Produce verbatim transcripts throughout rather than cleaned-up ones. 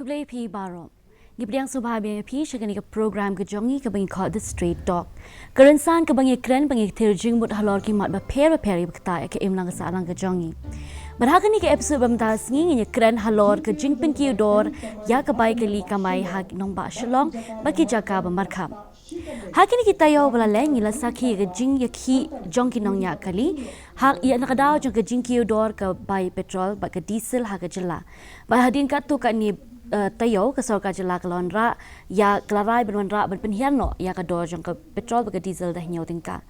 Khublei phi baroh. Ngi pdiang sngewbha biang ïa phi sha kane ka program ka jong ngi kaba ngi khot The Straight Talk. Ka rynsan kaba ngi kren ba ngi thir jingmut halor ki mat bapher bapher kiba ktah ïa ka imlang ka sahlang ka jong ngi. Bad ha kane ka episode ba mynta sngi ngin ïa kren halor ka jingpynkiew dor ïa ka bai kali kamai ha nongbah Shillong bad ki jaka ba markhap. Ha kine ki taïew ba la leit ngi la sakhi ïa ka jingïakhih jong ki nongñiah kali ha ïa na ka daw jong ka jingkiew dor ka bai petrol bad ka diesel ha ka jylla. Bad hadien katto katne, eh, taïew ka sorkar jylla ka la wanrah ïa, ka la rai ban wanrah ban pynhiar noh ïa ka dor jong ka petrol bad ka diesel da hynñiew tyngka.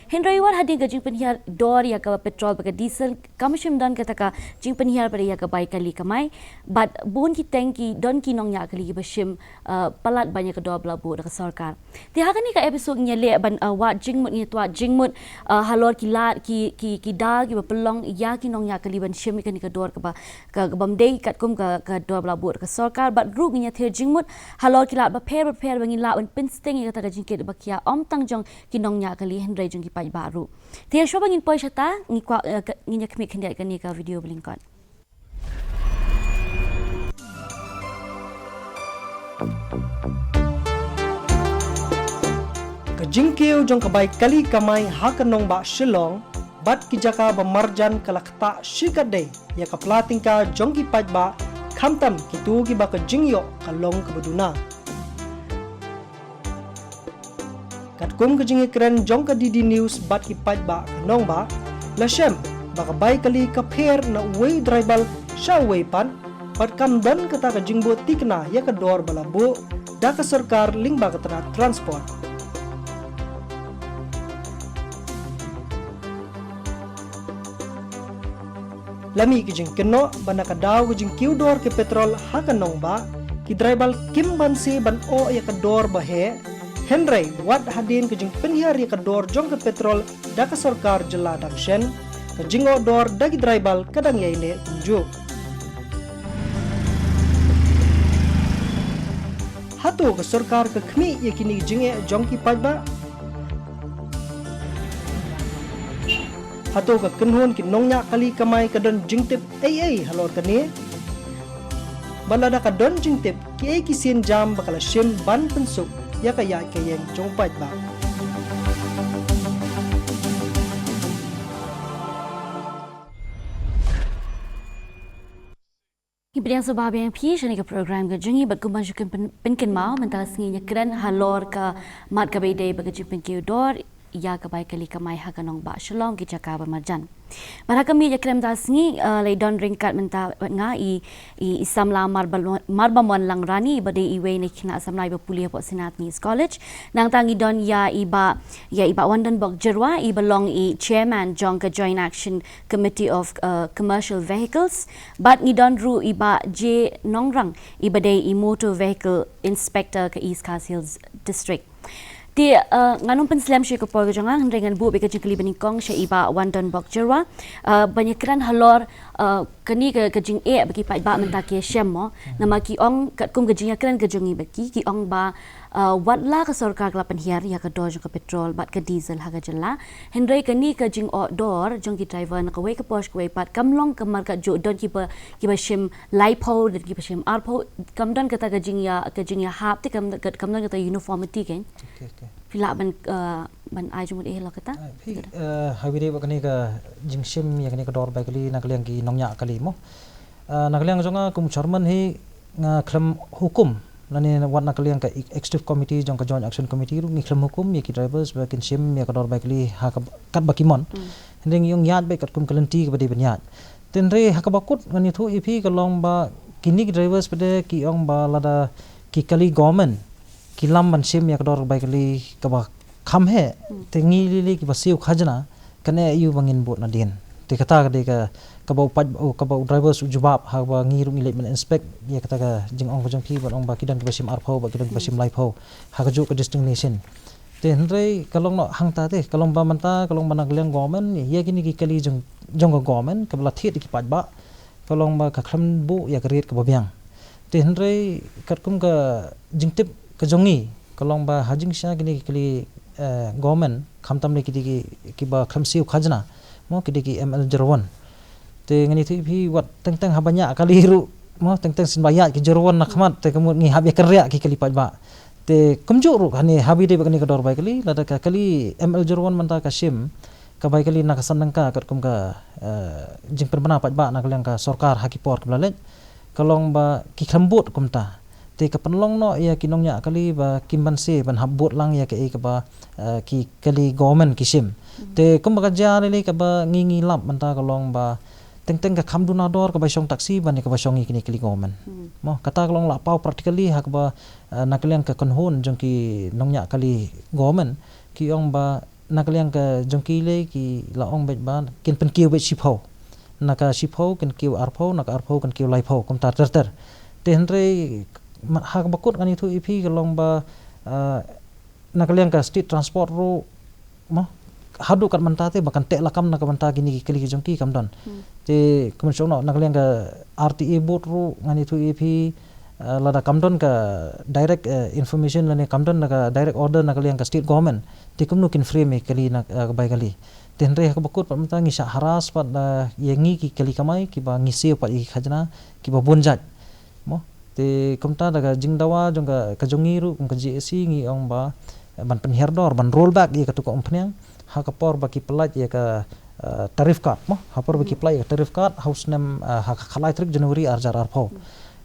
Hynrei wat hadien ka jingpynhiar dor ïa ka petrol bad ka diesel, kam shym don kata ka jingpynhiar pat ïa ka bai kali kamai. Bad bun ki teng ki don ki nongñiah kali kiba shim, eh, palat ban ïa ka dor ba la buh da ka sorkar. Te ha kane ka episode ngi ïa leh ban, eh, wad jingmut, ngi ïa twad jingmut, eh, halor ki lad, ki, ki, ki daw kiba pynlong ïa ki nongñiah kali ban shim ïa kane ka dor kaba, ka, ka bym dei katkum ka, ka dor ba la buh da ka sorkar, bad ruh ngi ïa thir jingmut halor ki lad bapher bapher ba ngin lah ban pynsting ïa kata ka jingkit ba khia, ym tang jong ki nongñiah kali hynrei jong ki paidbah ruh. Te shuwa ba ngin poi shata, ngi kwah, eh, ka, ngin ïa khmih khyndiat kane ka video ba lyngkot. Ka jingkiew jong ka bai kali kamai ha ka nongbah Shillong bad ki jaka ba marjan ka la ktah shikatdei ïa ka pla tyngka jong ki paidbah, khamtam kito kiba ka jingïoh ka long kaba duna. Katkum ka jingïakren jong ka D D News bad ki paidbah ka nongbah, la shem ba ka bai kali ka pher na uwei u driver sha uwei pat, bad kam don kata ka jingbuh thikna ïa ka dor ba la buh da ka sorkar lyngba ka tnat transport. La mih ka jingkynnoh ba na ka daw ka jingkiew dor ka petrol ha ka nongbah, ki driver kim banse ban oh ïa ka dor ba heh, hynrei wat hadien ka jingpynhiar ïa ka dor jong ka petrol da ka sorkar jylla dang shen, ka jingoh dor da ki driver ka dang ïaineh kumjuh. Hato ka sorkar ka khmih ïa kine ki jingeh jong ki paidbah? Hato ka kynhun ki nongñiah kali kamai ka don jingtip ei ei halor kane? Bad lada ka don jingtip, kiei ki sienjam ba ka la shim ban pynsuk ïa ka ïaid ka ïeng jong u paidbah? Ngi pdiang sngewbha biang ïa phi sha kane ka program ka jong ngi bad kumba shu pyn-, pynkynmaw mynta ka sngi ngi ïa kren halor ka mat kaba ïadei bad ka jingpynkiew dor ïa ka bai kali kamai ha ka nongbah Shillong ki jaka ba marjan. Bad ha ka miet ïa kren mynta ka sngi, eh, la don ryngkat mynta bad nga i, i, i samla Marba-, Marbamon Langrani iba dei iwei na ki khynnah samla iba pule hapoh Saint Anthony's College. Nangta ngi don ïa i Bah, ïa i Bah Wandonbok Jyrwa iba long i chairman jong ka Joint Action Committee of, uh, Commercial Vehicles. Bad ngi don ruh i Bah J Nongrang iba dei i Motor Vehicle Inspector ka East Khasi Hills District. Te, uh, ngan ym pynslem shuh ïa ka por ka jong nga, hynrei ngan buh beit ka jingkylli banyngkong sha i Bah Wandonbok Jyrwa, uh, ban ïa kren halor, uh, kane ka, ka jingeh ba ki paidbah mynta ki ïa shem mo. Namar ki ong katkum ka jingïakren ka jong ngi bad ki, ki ong ba, uh, wat la ka sorkar ka la pynhiar ïa ka dor jong ka petrol bad ka diesel ha ka jylla, hynrei kane ka jingoh dor jong ki driver na kawei ka por sha kawei pat kam long ka markatjuh, don kiba, kiba shim laiphew, don kiba shim arphew, kam don kata ka jingïa, ka jingïahap, te kam, kam don kata uniformity kan. Okay, okay. Phi lah ban, uh, ban ai jingmut eh halor kata? Ah, phi, uh, ha kaba ïadei bad kane ka jingshim ïa kane ka dor bai kali na ka liang ki nongñiah kali mo. Ah, na ka liang jong nga kum chairman hi nga khlem hukum, lane wat na ka liang ka ex-, executive committee jong ka Joint Action Committee ruh ngi khlem hukum ïa ki drivers ba kin shim ïa ka dor bai kali ha ka, katba ki mon. Hmm. Hynrei ngi ong ïaid beit katkum ka lynti kaba dei ban ïaid. Te hynrei ha kaba kut ngan ïathuh ïa phi ka long ba kine ki drivers pat de ki ong ba lada ki kali government ki lam ban shim ïa ka dor bai kali kaba kham heh, hmm, te ngi lei lei kiba siew khajna, kan ïoh ba ngin bud nadien. Te kata ka dei ka, kaba u paid, u, kaba u drivers u jubab ha kaba ngi ruh ngi leit ban inspect ïa kata ka jingong ka jong ki, ban ong ba ki don kiba shim arphew, ba ki don kiba shim laiphew ha kajuh ka destination. Te hynrei ka long noh hangta te, ka long ba mynta, ka long ba na ka liang government, ïa kine ki kali jong, jong ka government kaba la thied da ki paidbah, ka long ba ka khlem buh ïa ka rate kaba biang. Te hynrei katkum ka jingtip ka jong ngi, ka long ba ha jingshisha kine ki kali, eh, government, khamtam lei ki dei ki, kiba khlem siew khajna mo, ki dei ki M L zero one. Te ngan ïathuh ïa phi wat teng teng haba ñiah kali ruh mo, teng teng sien ba ïaid ki jyrwan na khmat, te ka mut ngi hap ïa kynriah ki kali paidbah. Te kumjuh ruh hangne haba ïadei bad kane ka dor bai kali, lada ka kali M L jyrwan mynta ka shim ka bai kali na ka san tyngka katkum ka, eh, jingpynbna paidbah na ka liang ka sorkar ha ki por kiba la leit, ka long ba ki khlem bud kumta. Te ka pynlong noh ïa ki nongñiah kali ba kim banse ban hap bud lang ïa kaei kaba, eh, ki kali government ki shim. Te kumba ka jia lei lei kaba ngi ngi lap mynta ka long ba teng teng ka kham duna dor kaba shong taxi ban ïa kaba shong ïa kine kali government. Mo, kata ka long la paw practically ha kaba, eh, na ka liang ka kynhun jong ki nongñiah kali government ki ong ba na ka liang ka jong ki lei ki la ong beit ba kin pynkiew beit shiphew. Na ka shiphew kin kiew arphew, na ka arphew kin kiew laiphew, kumta ter ter. Te hynrei ma-, ha kaba kut ngan ïathuh ïa phi ka long ba, ah, na ka liang ka state transport ruh, mo, haduh kat mynta te ba kan teh lakam na ka bynta kine ki kali ki jong ki kam don. Te kumjuh noh na ka liang ka R T A board ruh ngan ïathuh ïa phi, eh, lada kam don ka direct, eh, information lane kam don na ka direct order na ka liang ka state government, te kumno kin frame ïa kali na, eh, ka bai kali. Te hynrei ha kaba kut pat mynta ngi shah harass pat, eh, ïa ngi ki kali kamai kiba ngi siew pat ïa ki khajna kiba bun jait. Mo, te kumta da ka jingdawa jong ka, ka jong ngi ruh kum ka J A C ngi ong ba, eh, ban pynhiar dor, ban roll back ïa katu ka umphniang ha ka por ba ki pyllait ïa ka, eh, tariff cut, mo, ha por ba ki pyllait ïa ka tariff cut ha u snem, eh, ha ka khatlai tarik January ar hajar arphew.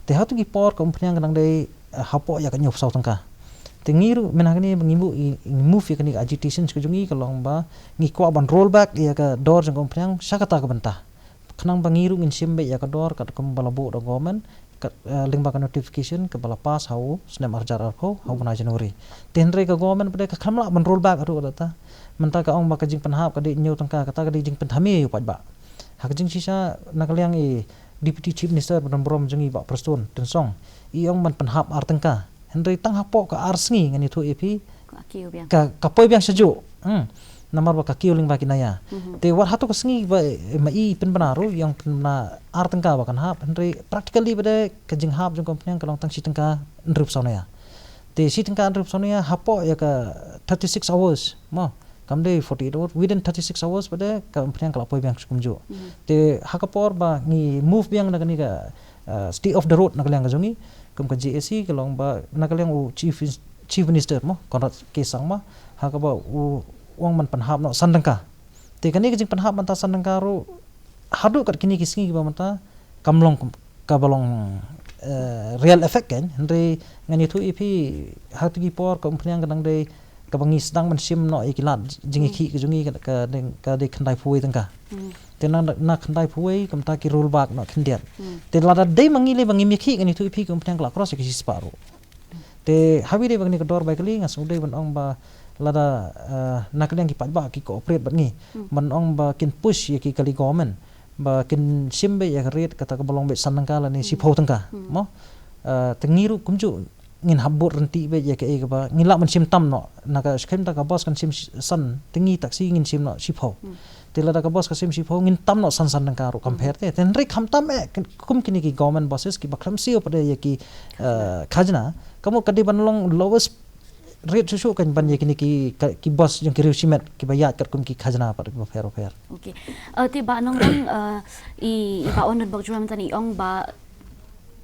Te hatu ki por ka umphniang ka dang dei, eh, hapoh ïa ka hynñiewphew saw tyngka. Te ngi ruh mynta kane ba ngi move, ngi move ïa kane ka agitation ka jong ngi ka long ba ngi kwah ban roll back ïa ka dor jong ka umphniang sha kata ka bynta. Khnang ba ngi ruh ngin shim beit ïa ka dor katkum ba la buh da government, kat, eh, lyngba ka notification kaba la pass ha u snem ar hajar arphew ha u bnai January. Te hynrei ka government pat ka khlem lah ban roll back ruh kata. Mynta ka ong ba ka jingpynhap ka dei hynñiew tyngka, kata ka dei jingpynthame ïa u paidbah. Ha ka jingshisha na ka liang i Deputy Chief Minister ba don burom jong ngi Bah Prestone Tynsong, i ong ban pynhap ar tyngka. Hynrei tang hapoh ka ar sngi ngan ïathuh ïa phi, ka kiew biang, ka, ka poi biang shajuh. Hmm. Namar ba ka kiew lyngba ki naya. Te wat hato ka sngi ba, eh, ma i pynbna ruh, i ong pynbna ar tyngka ba kan hap. Hynrei practically ba dei ka jinghap jong ka umphniang ka long tang shi tyngka hynriewphew saw naya. Te shi tyngka hynriewphew saw naya hapoh ïa ka thirty-six hours, mo. Kam dei forty-eight hours, within thirty-six hours ba dei ka umphniang ka la poi biang kumjuh. Te ha ka por ba ngi move biang na kane ka, eh, stay off the road na ka liang ka jong ngi, kum ka J A C ka long ba na ka liang u Chief, Chief Minister, mo, Conrad K Sangma, ha kaba u ong ban pynhap noh san tyngka. Te kane ka jingpynhap mynta san tyngka ruh haduh kat kine ki sngi kiba mynta kam long kum, kaba long, eh, real effect kan. Hynrei ngan ïathuh ïa phi hatu ki por ka umphniang ka dang dei kaba ngi sdang ban shim noh ïa ki lad jingïakhih ka jong ngi ka, ka dei, ka dei khyndaiphew wei tyngka. Te na, na khyndaiphew wei kumta ki roll back noh khyndiat. Te lada dei ma ngi lei ba ngim ïakhih ngan ïathuh ïa phi ka umphniang ka la cross ïa ka shispah ruh. Te haba ïadei bad kane ka dor bai kali nga sngewdei ban ong ba lada, eh, na ka liang ki paidbah ki cooperate bad ngi, ban ong ba kin push ïa ki kali government ba kin shim beit ïa ka rate kata kaba long beit san tyngka lane shiphew tyngka, mo. Eh, te ngi ruh kumjuh ngin hap bud ryntih beit ïa kaei kaba ngin lah ban shim tam noh. Na ka, khamtam ka bus kan shim sh-, san, te ngi taxi ngin shim noh shiphew. Te lada ka bus ka shim shiphew ngin tam noh san san tyngka ruh compare te. Te hynrei khamtam eh kum kine ki government buses kiba khlem siew pat ïa ki, eh, khajna, ka mut ka dei ban long lowest rate shuh shuh kan ban ïa kine ki, ka, ki bus jong ki riew shimet kiba ïaid katkum ki khajna pat kiba pher pher. Okay. Eh, te Bah Nongrang, eh, i, i Bah Wanrynbok Jyrwa mynta i ong ba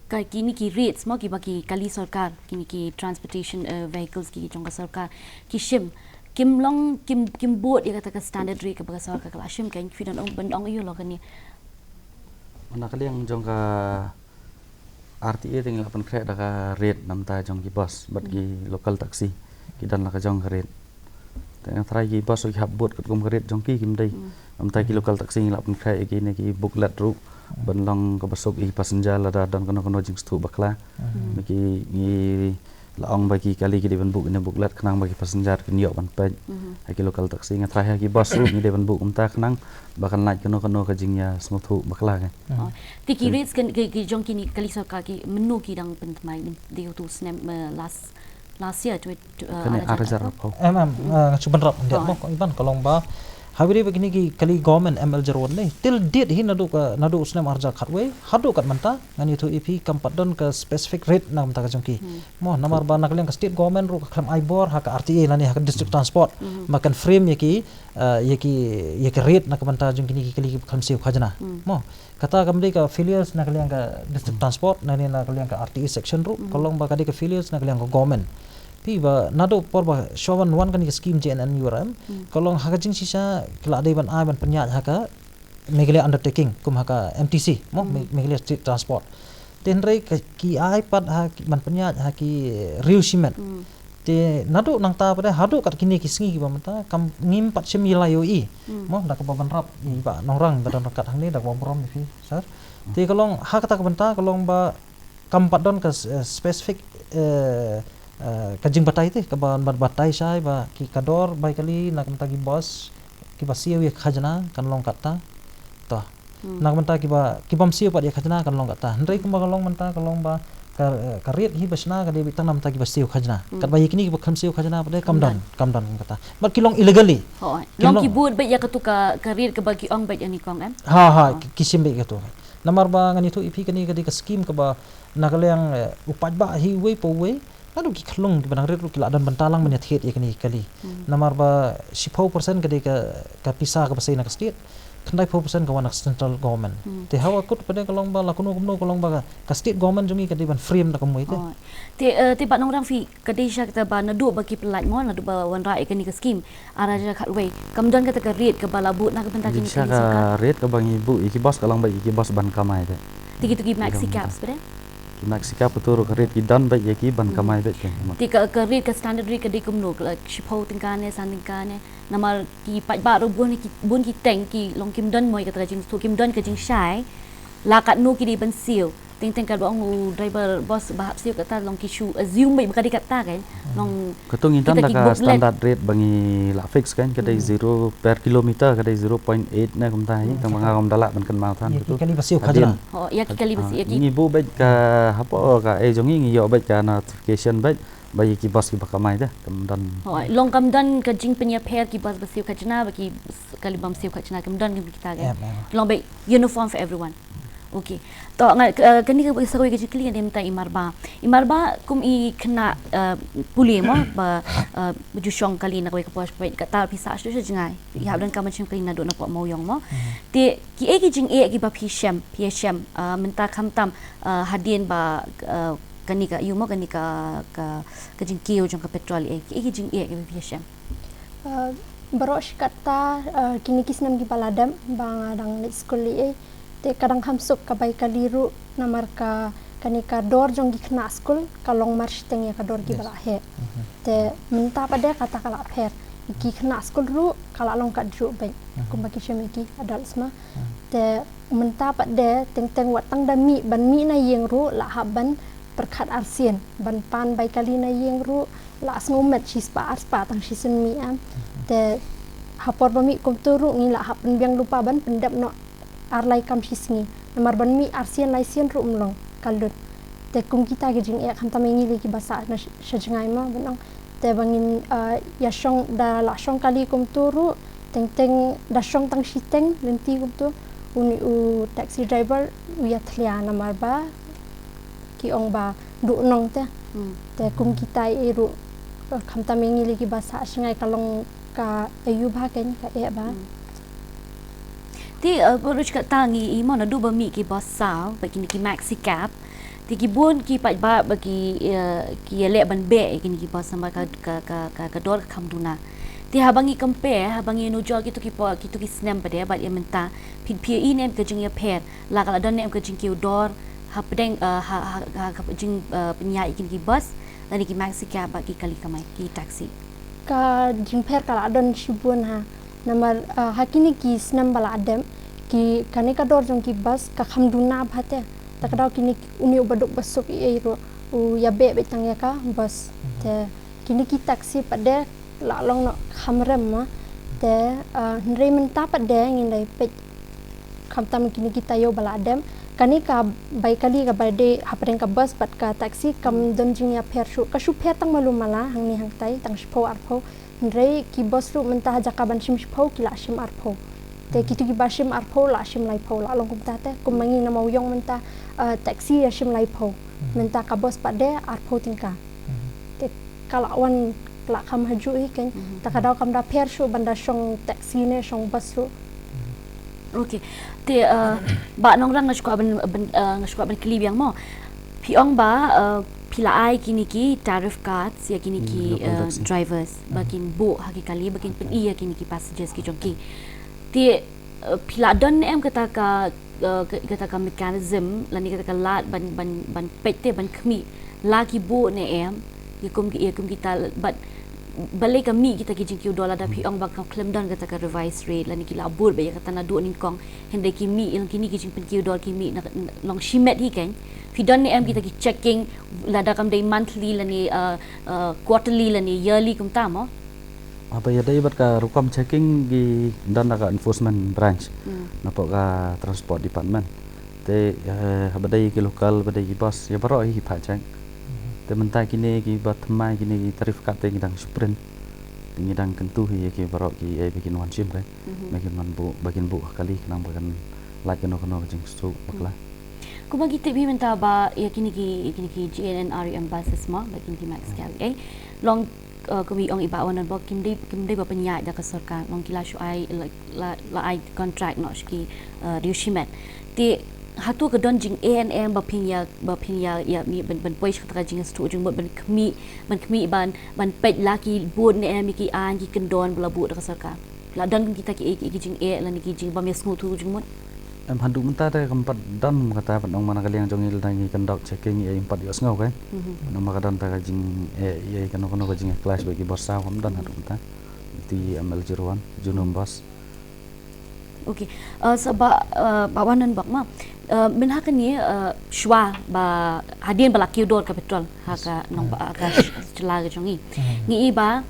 ka kine ki rates, mo, kiba ki kali sorkar, kine ki transportation, eh, vehicles ki jong ka sorkar ki shim, kim long, kim, kim bud ïa kata ka standard rate kaba ka sorkar ka la shim, kan phi don ong, ban ong aïu lo kane? Na ka liang jong ka R T A te ngi la pynkhreh da ka rate namta jong ki bus bad ki local taxi ki don la ka jong ka rate. Te nga tharai ki bus ki hap bud katkum ka rate jong ki, kim dei. Namta ki local taxi ngi la pynkhreh ïa kine ki booklet ruh ban long kaba suk ïa ki passenger lada don kano kano jingsngewthuh bakla. Ngi, ngi la ong ba ki kali ki dei ban buh ïa kine booklet khnang ba ki passenger kin ïoh ban peit. Ha ki local taxi nga tharai ha ki bus ruh ngi dei ban buh kumta khnang ba kan lait kano kano ka jingïasngewthuh bakla kan. Oh. Te ki rates kan, ki, ki jong kine kali sorkar ki mynno ki dang pynthymmai, mynta u tu snem, eh, last, last year, twenty, eh, kane ar hajar arphew. Em, em, eh, nga shu bynrap khyndiat mo, ko Ivan, ka long ba Haba ïadei bad kine ki kali government M L zero one ne, till date hi naduh ka, naduh u snem arhajar khatwei haduh kat mynta, ngan ïathuh ïa phi kam pat don ka specific rate na ka bynta ka jong ki. Mo, namar ba na ka liang ka state government ruh ka khlem ai bor ha ka R T A lane ha ka district transport ba kan frame ïa ki, eh, ïa ki, ïa ki rate na ka bynta jong kine ki kali kiba khlem siew khajna. Mo, kata kam dei ka failures na ka liang ka district transport, na ne na ka liang ka R T A section ruh, ka long ba ka dei ka failures na ka liang ka government. Phi ba naduh por ba shuwa ban wan kane ka scheme J N N U R M, ka long ha ka jingshisha ki la dei ban ai ban pynïaid ha ka Meghalaya undertaking, kum ha ka M T C, mo, Me-, Meghalaya State Transport. Te hynrei ka, ki ai pat ha ki, ban pynïaid ha ki riew shimet. Te naduh nangta pat de haduh kat kine ki sngi kiba mynta kam ngim pat shim ïa la ïohi. Mo, da kaba ban rap ïa i Bah Nongrang ba don ryngkat hangne, da kaba burom ïa phi, sir. Te ka long ha kata ka bynta ka long ba kam pat don ka s-, eh, specific, eh, eh, ka jingbatai te, kaba, ba, batai shai ba ki ka dor bai kali na ka bynta ki bus kiba siew ïa khajna kan long katta. To. Na ka bynta kiba, kibym siew pat ïa khajna kan long katta. Hynrei kumba ka long mynta ka long ba ka, eh, ka rate hi ba shna ka dei beit tang na ka bynta kiba siew khajna. Katba ïa kine kiba khlem siew khajna pat de kam don, kam don katta. Bad ki long illegally. Hooid. Ki long ki bud beit ïa katu ka, ka rate kaba ki ong beit ïa ni kong, em? Ha, ha, ki, ki shim beit ïa katu. Namar ba ngan ïathuh ïa phi kane ka dei ka scheme kaba na ka liang, eh, u paidbah hi uwei pa uwei. Naduh ki khyllung kiba nang rit ruh ki la don bynta lang ban ïathied ïa kane ka kali. Namar ba shiphew percent ka dei ka, ka pisa kaba sei na ka state. Khyndaiphew percent ka wan na ka central government. Te hawa kut pat de ka long ba la kumno kumno ka long ba ka, ka state government jong ngi ka dei ban frame da ka mui te. Oh. Te, eh, te Bah Nongrang, phi ka dei shisha kata ba naduh ba ki pynlait mo, naduh ba wanrah ïa kane ka scheme arhajar khatwei, kam don kata ka rate kaba la buh na ka bynta kine ki sorkar. Ka rate kaba ngi buh ïa ki bus ka long beit ïa ki bus ban kamai te. Te kitu ki maxi cabs pat de? Ki maxi cab katu ruh ka rate ki don beit ïa ki ban kamai beit te. Te ka, ka rate, ka standard rate ka dei kumno, ka la shiphew tyngka ne san tyngka ne? Namar ki paidbah ruh bun ki, bun ki teng ki long kim don mo ïa kata ka jingsuk, kim don ka jingshai la katno ki dei ban siew. Teng teng katba ong u driver bus ba hap siew kata, long ki shu assume beit ba ka dei kata kan. Long katu ngi tang da ka standard rate ba ngi la fix kan, ka dei zero per kilometer, ka dei zero point eight ne kumta hi, tang ba nga ngam da lah ban kynmaw than katu. Ïa ki kali ba siew khajna. Oh, ïa ki kali ba siew, ïa ki. Ngi buh beit ka hapoh ka, eh, jong ngi, ngi ïoh beit ka notification beit ba ïa ki bus kiba kamai te kam don. Oh, long kam don ka jingpynïapher ki bus ba siew khajna bad ki kali bym siew khajna, kam don kita kan. Long beit uniform for everyone. Okay. To nga, eh, kane ka sa kawei ka jingkylli, ngan ïa mynta i Marbah. I Marbah, kum i khynnah, eh, pule mo ba, eh, ba ju shong kali na kawei ka por, kata phi sah shuh sha jngai. Ïa hap don ka ban shim kali naduh na pdeng Mawïong mo. Te kiei ki jingeh kiba phi shem, phi ïa shem, eh, mynta khamtam, eh, hadien ba, eh, kane ka, ïa mo, kane ka, ka, ka jingkiew jong ka petrol, eh, kiei ki jingeh kiba phi ïa shem? Eh, baroh shi katta, eh, kine ki snem kiba la dep ba nga dang leit skul ïa, te ka dang kham suk ka bai kali ruh, namar ka, kane ka dor jong ki khynnah skul ka long marshiteng ïa ka dor kiba la heh. Te mynta pat de kata ka la pher. Ki khynnah skul ruh ka la long katjuh beit, kumba ki shem ïa ki adults ma. Te mynta pat de teng teng wat tang da mih, ban mih na ïing ruh la hap ban pyrkhat arsien, ban pan bai kali na ïing ruh la sngewmet shispah arspah tang shisien mih, em. Te ha por ba mih kumtu ruh ngi la hap pynbiang lypa ban pyndep noh ar lai kam shisngi. Namar ban mih arsien laisien ruh ym long, ka lut. Te kum kita ki jingeh, khamtam ïa ngi lei kiba sah na sh-, sha jngai ma, ban ong. Te ba ngin, eh, ïa shong, da la shong kali kumtu ruh, teng teng da shong tang shiteng lynti kumtu, une u taxi driver u ïa thlia namar ba ki ong ba duh nong te. Te kum kita ei ruh, eh, khamtam ïa ngi lei kiba sah sha jngai, ka long ka aiu bha, kan ka eh bha. Te, eh, baroh shi katta ngi i mo naduh ba mih ki bus saw bad kine ki maxi cab. Te ki bun ki paidbah ba ki, eh, ki ïaleh ban beh ïa kine ki bus namar ka, ka, ka, ka, ka dor ka kham duna. Te haba ngi compare, haba ngi nujor kitu ki por, kitu ki snem pat de bad ïa mynta, phi, phi ïohi ne em ka jingïapher, la ka la don ne em ka jingkiew dor hapdeng, eh, ha, ha, ha, ha ka jing, eh, pynïaid ïa kine ki bus lane ki maxi cab bad ki kali kamai, ki taxi? Ka jingpher ka la don shibun ha. Namar, ah, ha kine ki snem ba la dep, ki, kane ka dor jong ki bus ka kham duna bha te. Ta ka daw kine ki, une uba duk ba suk ei ei ruh u ïa beh beit tang ïa ka bus. Te kine ki taxi pat de la long noh kham rem ma. Te, ah, hynrei mynta pat de ngin dei peit khamtam kine ki taïew ba la dep. Kane ka bai kali kaba dei hapdeng ka bus bad ka taxi kam don jingïapher shuh. Ka shu pher tang malu mala, hangne hangtai, tang shiphew arphew. Hynrei ki bus ruh mynta ha jaka ban shim shiphew ki la shim arphew. Te kitu kiba shim arphew la shim laiphew, la long kumta te. Kum ma ngi na Mawïong mynta, eh, taxi ïa shim laiphew. Mynta ka bus pat de arphew tyngka. Te ka la wan, la kham hajuh hi kein. Ta ka daw kam da pher shuh ban da shong taxi ne shong bus ruh. Okay. Te, uh, Bah Nongrang, nga shu kwah ban, ban, uh, nga shu kwah ban kylli biang mo. Phi ong ba, uh, phi la ai kine ki tariff cards ïa kine ki, uh, drivers ba kin buh ha ki kali, ba kin pyni ïa kine ki passengers ki jong ki. Te, uh, phi la don ne em kata ka, uh, ka-, kata ka mechanism lane kata ka lad ban, ban, ban peit te ban khmih la ki buh ne em, ïa kum ki, ïa kum kita, bad balei ka mih kita ki jingkiew dor lada phi ong ba ka khlem don kata ka revised rate lane ki la bud ba ïa kata naduh nyngkong, hynrei ki mih ïa kine ki jingpynkiew dor ki mih na, na long shimet hi kein. Phi don ne em kita ki checking lada kam dei monthly lane, uh, uh, quarterly lane yearly kumta mo? Haba ïadei bad ka rukom checking ki don da ka enforcement branch napoh ka transport department. Te, eh, haba dei ki local, ba dei ki bus, ïa baroh hi ki phah check. Te mynta kine kiba thymmai kine ki tariff card te ngi dang shu print. Te ngi dang kyntu hi ïa ki baroh ki, eh, ba kin wan shim kein. Ba kin wan buh, ba kin buh ha kali khnang ba kan lait kano kano ka jingsuk bakla. Kumba ngi tip hi mynta ba ïa kine ki, ïa kine ki G N R M buses mo, ba kine ki Max Cab, eh. Long, uh, kum i ong i Bah Wanniang Bok, kim dei, kim dei ba pynïaid da ka sorkar, long ki la shu ai, la, la, la ai contract noh sha ki, uh, riew shimet. Te hato ka don jingeh ne em ba phin ïa, ba phin ïa, ïa mih ban, ban poi sha kata ka jingïasyllok jingmut ban khmih, ban khmih ban, ban peit la ki bud ne em ïa ki aiñ ki kyndon ba la buh da ka sorkar. La don kum kita ki, ki, ki jingeh lane ki jingbym ïasngewthuh jingmut. Em, haduh mynta te kam pat don kata, ban ong ma na ka liang jong ngi lada ngi conduct checking ïa, ym pat ïohsngew kein. Ban ong ma ka don ta ka jingeh ïa kano kano ka jingeh clash bad ki bus, kam don haduh mynta. Te M L zero one, Junom bus. Okay. Uh, sa Bah, uh, Bah Wanniang Bok ma. Uh, mynha kane, uh, shuwa ba hadien ba la kiew dor ka petrol ha ka nong ba, ha ka sh-, shylla ka jong ngi. Ngi i ba,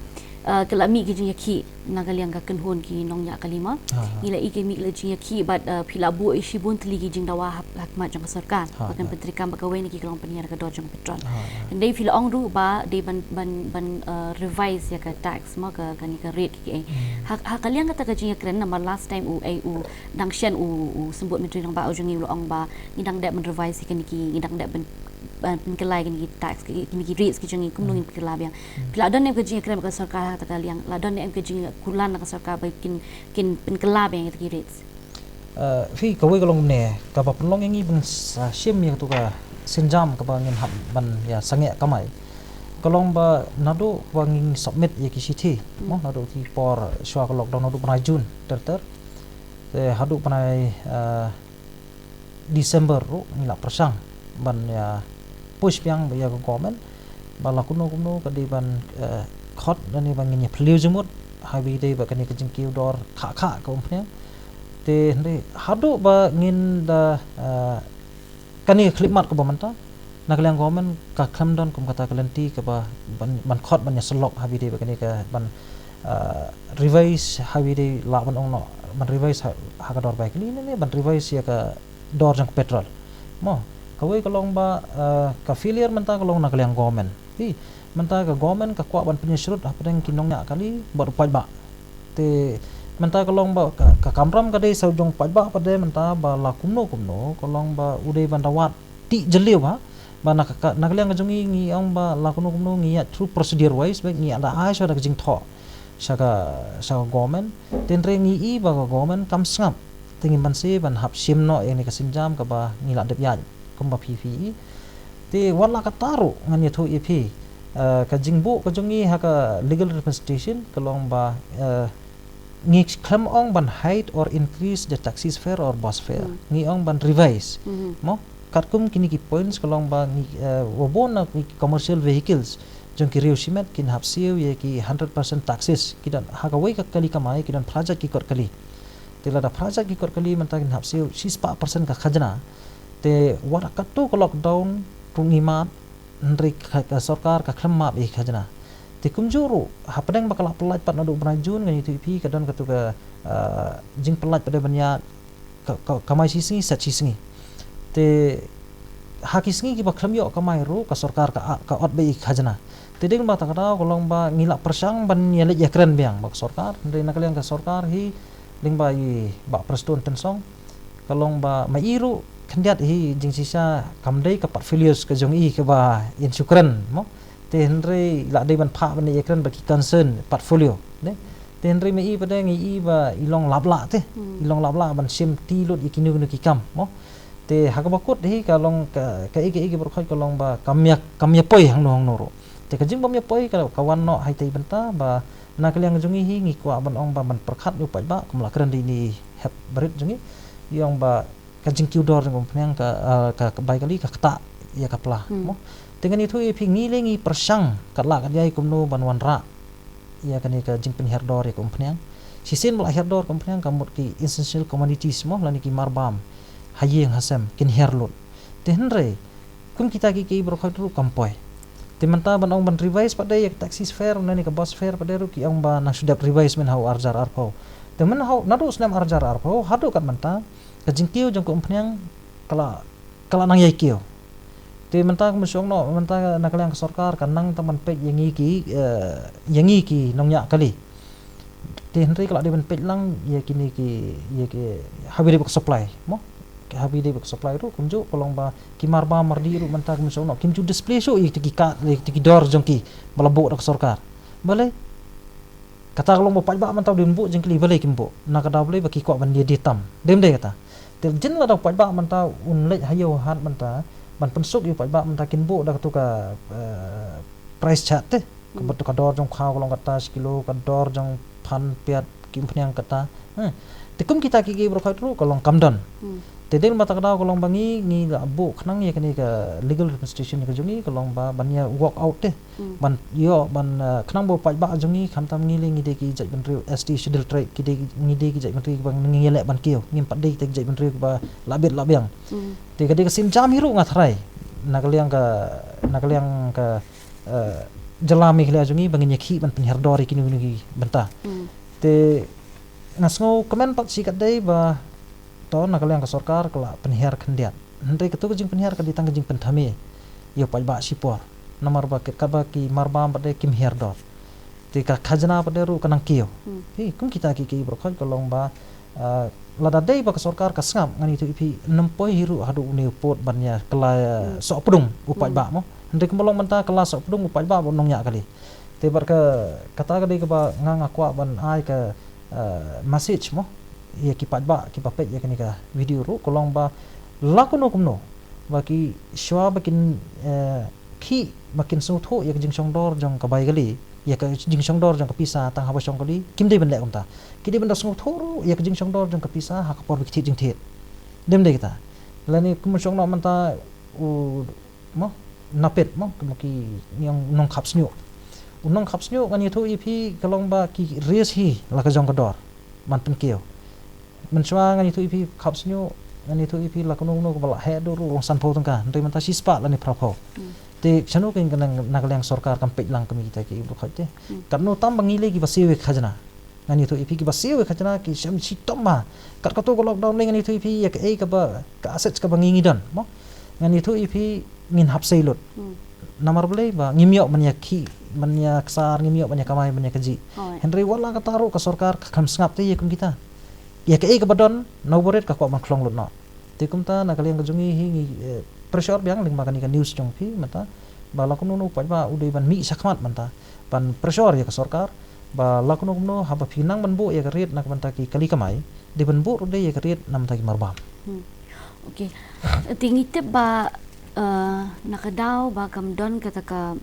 uh, ka la mih ki jingïakhih na ka liang ka kynhun ki nongñiah kali ma. Ngi la i ki mih la jingïakhih bad, uh, phi la buh ïa shibun tylli ki jingdawa ha, ha khmat jong ka sorkar. Ba kan pyntreikam bad kawei na ki ka long pynhiar ka dor jong ka petrol. Hynrei phi la ong ruh ba dei ban, ban, ban, uh, revise ïa ka tax mo, ka, kane ka rate ki, eh. Ha, ha ka liang kata ka jingïakren namar last time u, eh, u dang shen u, u Symbud Myntri Rangbah u jong ngi u la ong ba ngi dang dep ban revise ïa kine ki, ngi dang dep ban, ban pynkylla ïa kine ki tax, ki, kine ki rates ki jong ngi, kumno ngin pynkylla biang. Phi la don ne em ka jingïakren bad ka sorkar ha kata ka liang, la don ne em ka jingkular na ka sorkar ba kin, kin pynkylla biang ïa kita ki rates? Eh, phi, kawei ka long kumne, kaba pynlong ïa ngi ban sa shim ïa katu ka sienjam kaba ngin hap ban ïa sangeh kamai. Ka long ba naduh ba ngi submit ïa ki shithi, mo, naduh ki por shuwa ka lockdown, naduh bnai June ter ter. Te haduh bnai, eh, December ruh ngi la pyrshang ban ïa push biang ïa ka government ba la kumno kumno ka dei ban, eh, khot lane ba ngin ïa phylliew jingmut ha ba dei ba kane ka jingkiew dor kha kha ka umphniang. Te hynrei haduh ba ngin da, eh, kane ka khyllipmat kaba mynta na ka liang government ka khlem don kum kata ka lynti kaba ban, ban khot ban ïa syllok ha ba dei ba kane ka ban, eh, revise ha ba dei lah ban ong noh ban revise ha, ha ka dor bai kali ne, ne ban revise ïa ka dor jong ka petrol. Mo, kawei ka long ba, eh, ka failure mynta ka long na ka liang government. Phi, mynta ka government ka kwah ban pynïasyrut hapdeng ki nongñiah kali bad u paidbah. Te mynta ka long ba ka, ka kamram ka dei sa jong u paidbah pat de mynta ba la kumno kumno ka long ba u dei ban da wad tih jylliew ba, ba na ka, ka, na ka liang ka jong ngi ngi ong ba la kumno kumno ngi ïa through procedure wise ba ngi ïa da ai shuwa da ka jingthoh sha ka, sha ka government. Te hynrei ngi i ba ka government kam sngap. Te ngim banse ban hap shim noh ïa kane ka sienjam kaba ngi la dep ïaid kumba phi phi i. Te wat la katta ruh ngan ïathuh ïa phi, eh, ka jingbuh ka jong ngi ha ka legal representation ka long ba, eh, ngi khlem ong ban hike or increase the taxis fare or bus fare. Ngi ong ban revise. Mo, katkum kine ki points ka long ba ngi, eh, wa bun na ki commercial vehicles jong ki riew shimet kin hap siew ïa ki hundred percent taxes. Ki don ha kawei ka kali kamai ki don phra jait ki kot kali. Te lada phra jait ki kot kali mynta kin hap siew shispah percent ka khajna. Te wat la katto ka lockdown ruh ngi map, hynrei ka, ka sorkar ka khlem map ïa ka khajna. Te kumjuh ruh hapdeng ba ka la pyllait pat naduh bnai June ngan ïathuh ïa phi ka don katu ka, ah, jingpyllait pat de ban ïa ka, ka, kamai shi sngi set shi sngi. Te ha ki sngi kiba khlem ïoh kamai ruh ka sorkar ka, ka ot beit ïa ka khajna. Te dei ba ta ka daw ka long ba ngi lah pyrshang ban ïa leit ïa kren biang bad ka sorkar, hynrei na ka liang ka sorkar hi, dei ba i Bah Prestone Tynsong, ka long ba ma i ruh khyndiat hi jingshisha kam dei ka portfolios ka jong i kaba in shu kren mo. Te hynrei lah dei ban phah ban ïa kren bad ki concern portfolio. Te hynrei ma i pat dang i ba i long lap lah te. Hmm. I long lap lah ban shim ti lut ïa kino kino ki kam mo. Te ha kaba kut hi ka long ka, ka i, ka i, ka baroh khoit ka long ba kam ïa, kam ïa poi hangno hangno ruh. Te ka jingbym ïa poi ka, ka wan noh ha itei bynta ba na ka liang jong i hi ngi kwah ban ong ba ban pyrkhat ïa u paidbah kum la kren da ini hep barit jong i. I ong ba ka jingkiew dor jong ka umphniang ka, ah, ka, ka bai kali ka ktah ïa ka pla. Hmm. Mo. Te ngan ïathuh ïa phi ngi lei ngi pyrshang kat lah kat jai kumno ban wanrah ïa kane ka jingpynhiar dor ïa ka umphniang. Shisien ba la hiar dor ka umphniang ka mut ki essential commodities mo lane ki marbam ha ïing ha sem kin hiar lut. Te hynrei kum kita ki, ki baroh khoit ruh kam poi. Te mynta ban ong ban revise pat de ïa ka taxi fare ne ka bus fare pat de ruh ki ong ba nang shu dep revise mynha u arhajar arphew. Te mynha u naduh u snem arhajar arphew haduh kat mynta ka jingkiew jong ka umphniang ka la, ka la nang ïai kiew. Te mynta ka mynshuwa noh mynta na ka liang ka sorkar ka nang tang ban peit ïa ngi ki, eh, ïa ngi ki nongñiah kali. Te hynrei ka la dei ban peit lang ïa kine ki, ïa ki ha ba dei ba ka supply mo. Ki ha ba dei ba ka supply ruh kumjuh ka long ba ki marbam mardi ruh mynta ka mynshuwa noh kim ju display shuh ïa ki ka, ïa ki dor jong ki ba la buh da ka sorkar. Balei? Kata ka long ba paidbah mynta u dei ban buh jingkylli balei kim buh. Na ka daw balei ba ki kwah ban ïa die tam. Dei ym dei kata. Te jin lada u paidbah mynta un leit ha ïew hat mynta ban pynsuk ïa u paidbah mynta kin buh da katu ka, eh, price chart te. Ka, hmm, bad tu ka dor jong khaw ka long kata shi kilo, ka dor jong phan piat ki umphniang kata. Hmm. Te kum kita ki, ki baroh khoit ruh ka long kam don. Hmm. Te dei mynta ka daw ka long ba ngi, ngi la buh khnang ïa kane ka legal representation ka jong ngi ka long ba ban ïa work out te. Hmm. Ban ïoh ban, eh, khnang ba u paidbah jong ngi khamtam ngi lei ngi dei ki jaitbynriew S T Schedule Tribe ki dei ngi dei ki jaitbynriew ba ngi leh ban kiew ngim pat dei kita ki jaitbynriew ba la bit la biang. Hmm. Te ka dei ka sienjam hi ruh nga tharai na ka liang ka, na ka liang ka, eh, jylla Meghalaya jong ngi ba ngin ïa khih ban pynhiar dor ïa kino kino ki bynta. Hmm. Te nga sngew kmen pat shi katdei ba to na ka liang ka sorkar ka la pynhiar khyndiat. Hynrei katu ka jingpynhiar ka dei tang ka jingpynthame ïa u paidbah shipor. Namar ba ka, kaba ki marbam pat de kim hiar dor. Te ka khajna pat de ruh ka nang kiew. Hmm. Phi, kum kita ki, ki baroh khoit ka long ba, ah, lada dei ba ka sorkar ka sngap ngan ïathuh ïa phi ym poi hi ruh haduh une u pud ban ïa kylla, ah, hmm, sohpdung u, hmm, paidbah mo. Hynrei kumba long mynta kylla sohpdung u paidbah bad u nongñiah kali. Te bad ka, kata ka dei kaba nga nga kwah ban ai ka, ah, message mo. Ïa ki paidbah kiba peit ïa kane ka video ruh ka long ba la kumno kumno ba ki shuwa ba kin, eh, khih ba kin sngewthuh ïa ka jingshong dor jong ka bai kali, ïa ka jingshong dor jong ka pisa tang haba shong kali, kim dei ban leh kumta. Ki dei ban da sngewthuh ruh ïa ka jingshong dor jong ka pisa ha ka por ba ki thied jingthied. Dei ym dei kita. Lane kum shong noh mynta u mo, Napit mo, kaba ki nong, nongkhap shñiuh. U nongkhap shñiuh ngan ïathuh ïa phi ka long ba ki raise hi la ka jong ka dor ban pynkiew. Mynshuwa ngan ïathuh ïa phi khap shñiuh, ngan ïathuh ïa phi la kano kano kaba la heh dur ruh long sanphew tyngka, hynrei mynta shispah lane phraphew. Hmm. Te shano kein ka nang na ka liang sorkar kam peit lang kumne kita ki baroh khoit te. Hmm. Katno tam ba ngi lei kiba siew ïa ka khajna. Ngan ïathuh ïa phi kiba siew ïa ka khajna ki shem shitom ma. Kat kato ka lockdown lei ngan ïathuh ïa phi ïa kaei kaba ka assets kaba ngi ngi don mo. Ngan ïathuh ïa phi ngin hap sei lut. Hmm. Namar balei ba ngim ïoh ban ïa khih, ban ïa ksar, ngim ïoh ban ïa kamai, ban ïa kajih. Hooid. Hynrei wat la kata ruh ka sorkar ka kham sngap te ïa kum kita. Ïa kaei kaba don na u barit ka kwah ban khlong lut noh. Te kumta na ka liang ka jong ngi hi ngi, eh, pressure biang lyngba kane ka news jong phi mynta ba la kumno u paidbah u dei ban mih shakhmat mynta ban pressure ïa ka sorkar ba la kumno kumno haba phi nang ban buh ïa ka rate na ka bynta ki kali kamai dei ban buh ruh dei ïa ka rate na bynta ki marbam. Hmm. Okay. Te ngi tip ba, eh, na ka daw ba kam don kata ka,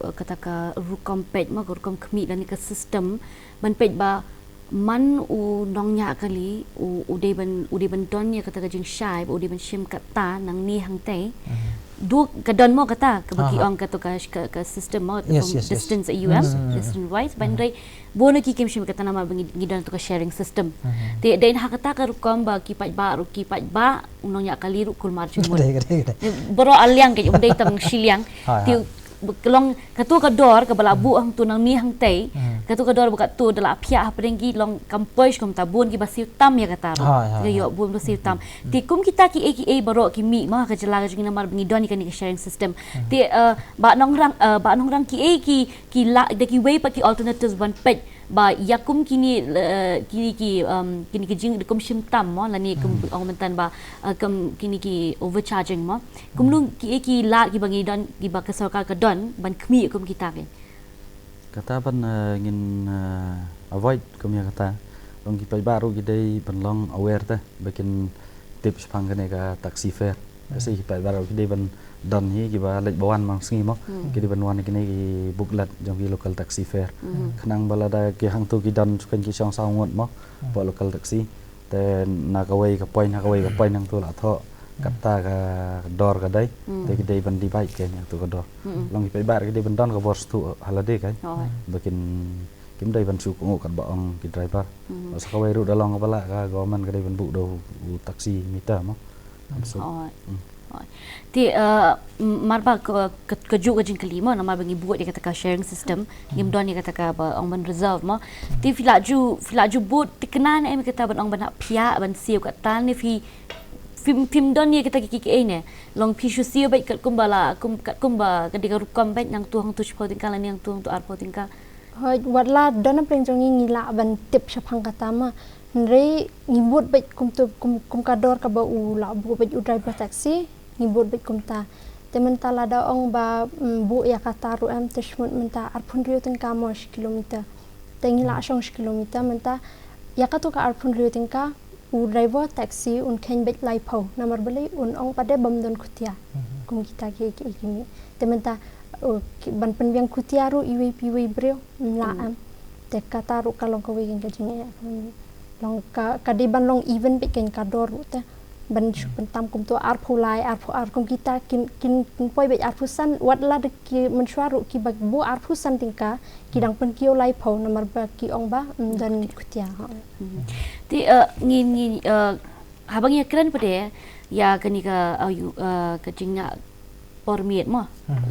eh, kata ka rukom peit ma ka rukom khmih lane ka system ban peit ba man u nongñiah kali u, u dei ban, u dei ban don ïa kata ka jingshai ba u dei ban shim kata nangne hangtei. Mhm. Duk ka don mo kata kaba ki, aha, ong kata ka, ka, ka system mo, yes, yes, yes, distance A U M, mhm, distance wise, mhm, ban rei bo na ki kim shim kata namar ba ngi, ngi don tu ka sharing system. Mhm. Te dei ha kata ka rukom ba ki paidbah ruh ki paidbah u nongñiah kali ruh kulmar jingmut. Dei, dei, dei. Baroh ar liang ka um dei tang shiliang. Ha, te ha. Ba ka long katu ka dor kaba la buh hangtu nangne hangtei. Katu ka dor ba katu da la phiah hapdeng ki long kam poi sha kumta, bun kiba siew tam ïa kata ruh. Hooid, hooid, hooid. Ïoh bun ba siew tam. Te kum kita kiei kiei baroh ki mih mo ha ka jylla ka jong ngi namar ba ngi don ïa kane ka sharing system. Te, eh, Bah Nongrang, eh, Bah Nongrang, kiei ki, ki la, da kiwei pat ki alternatives ban peit ba ïa kum kine, eh, kine ki, um, kine ki jingdon kum shim tam mo, lane kum ong mynta ba, eh, kum kine ki overcharging mo. Kumno kiei ki lad kiba ngi don, kiba ka sorkar ka don ban khmih kum kita ki? Kata ban, eh, ngin, eh, avoid kum ïa kata. Long ki paidbah ruh ki dei ban long aware te ba kin tip shaphang kane ka taxi fare. Lehse ki paidbah ruh ki dei ban don hi kiba leit ba wan man sngi mo. Ki dei ban wan kine ki booklet jong ki local taxi fare. Khnang ba lada ki hangtu ki don shuh ki shong saw ngut mo, hapoh local taxi. Te na kawei ka point ha kawei ka point hangtu la thoh kata ka dor ka dei. Te ki dei ban divide kein ïa katu ka dor. Long ki paidbah ki dei ban don ka bor shuh ha lade kein. Ba kin, kim dei ban shu kohnguh kat ba ong ki driver. Ba sa kawei ruh da long kaba lah ka government ka dei ban buh da u taxi meter mo. Hooid. Hooid. Te, eh, m-, mar ba ka, ka, kajuh ka jingkylli mo, namar ba ngi buh ïa kata ka sharing system, ngim don ïa kata kaba ong ban reserve mo. Te phi la ju, phi la ju bud thikna ne em kata ban ong ban hap phiah ban siew kata ne phi, phim, phim don ïa kata ki, ki, kiei ne. Long phi shu siew beit katkum ba la, kum, katkum ba ka dei ka rukom beit, hangtu hangtu shiphew tyngka lane hangtu hangtu arphew tyngka. Hooid, wat la don hapdeng jong ngi ngi lah ban tip shaphang kata mo. Hynrei ngi bud beit kumtu, kum, kum ka dor kaba u la buh beit u driver taxi, ngi bud beit kumta. Te mynta lada ong ba, mm, buh ïa kata ruh em, te shmut mynta arphew hynriew tyngka mo shi kilometer. Te ngi la shong shi kilometer mynta ïa katu ka arphew hynriew tyngka, u driver taxi un kheiñ beit laiphew, namar balei, un ong pat de bym don khutia. Kum kita ki, ki, ki mih. Te mynta, uh, ki, ban pynbiang khutia ruh iwei pa iwei briew, ym lah em. Te kata ruh ka long kawei kein ka jingeh. Long ka, ka dei ban long even beit kein ka dor ruh te. Ban shu pyntam kumtu arphew lai, arphew ar kum kita kin, kin, kin poi beit arphew san, wat la da ki mynshuwa ruh kiba buh arphew san tyngka, ki dang pynkiew laiphew namar ba ki ong ba, mm, don khutia. Te, eh, ngin, ngin, eh, haba ngi ïakren pat de ïa kane ka, eh, ïa, eh, ka jingñiah por miet mo.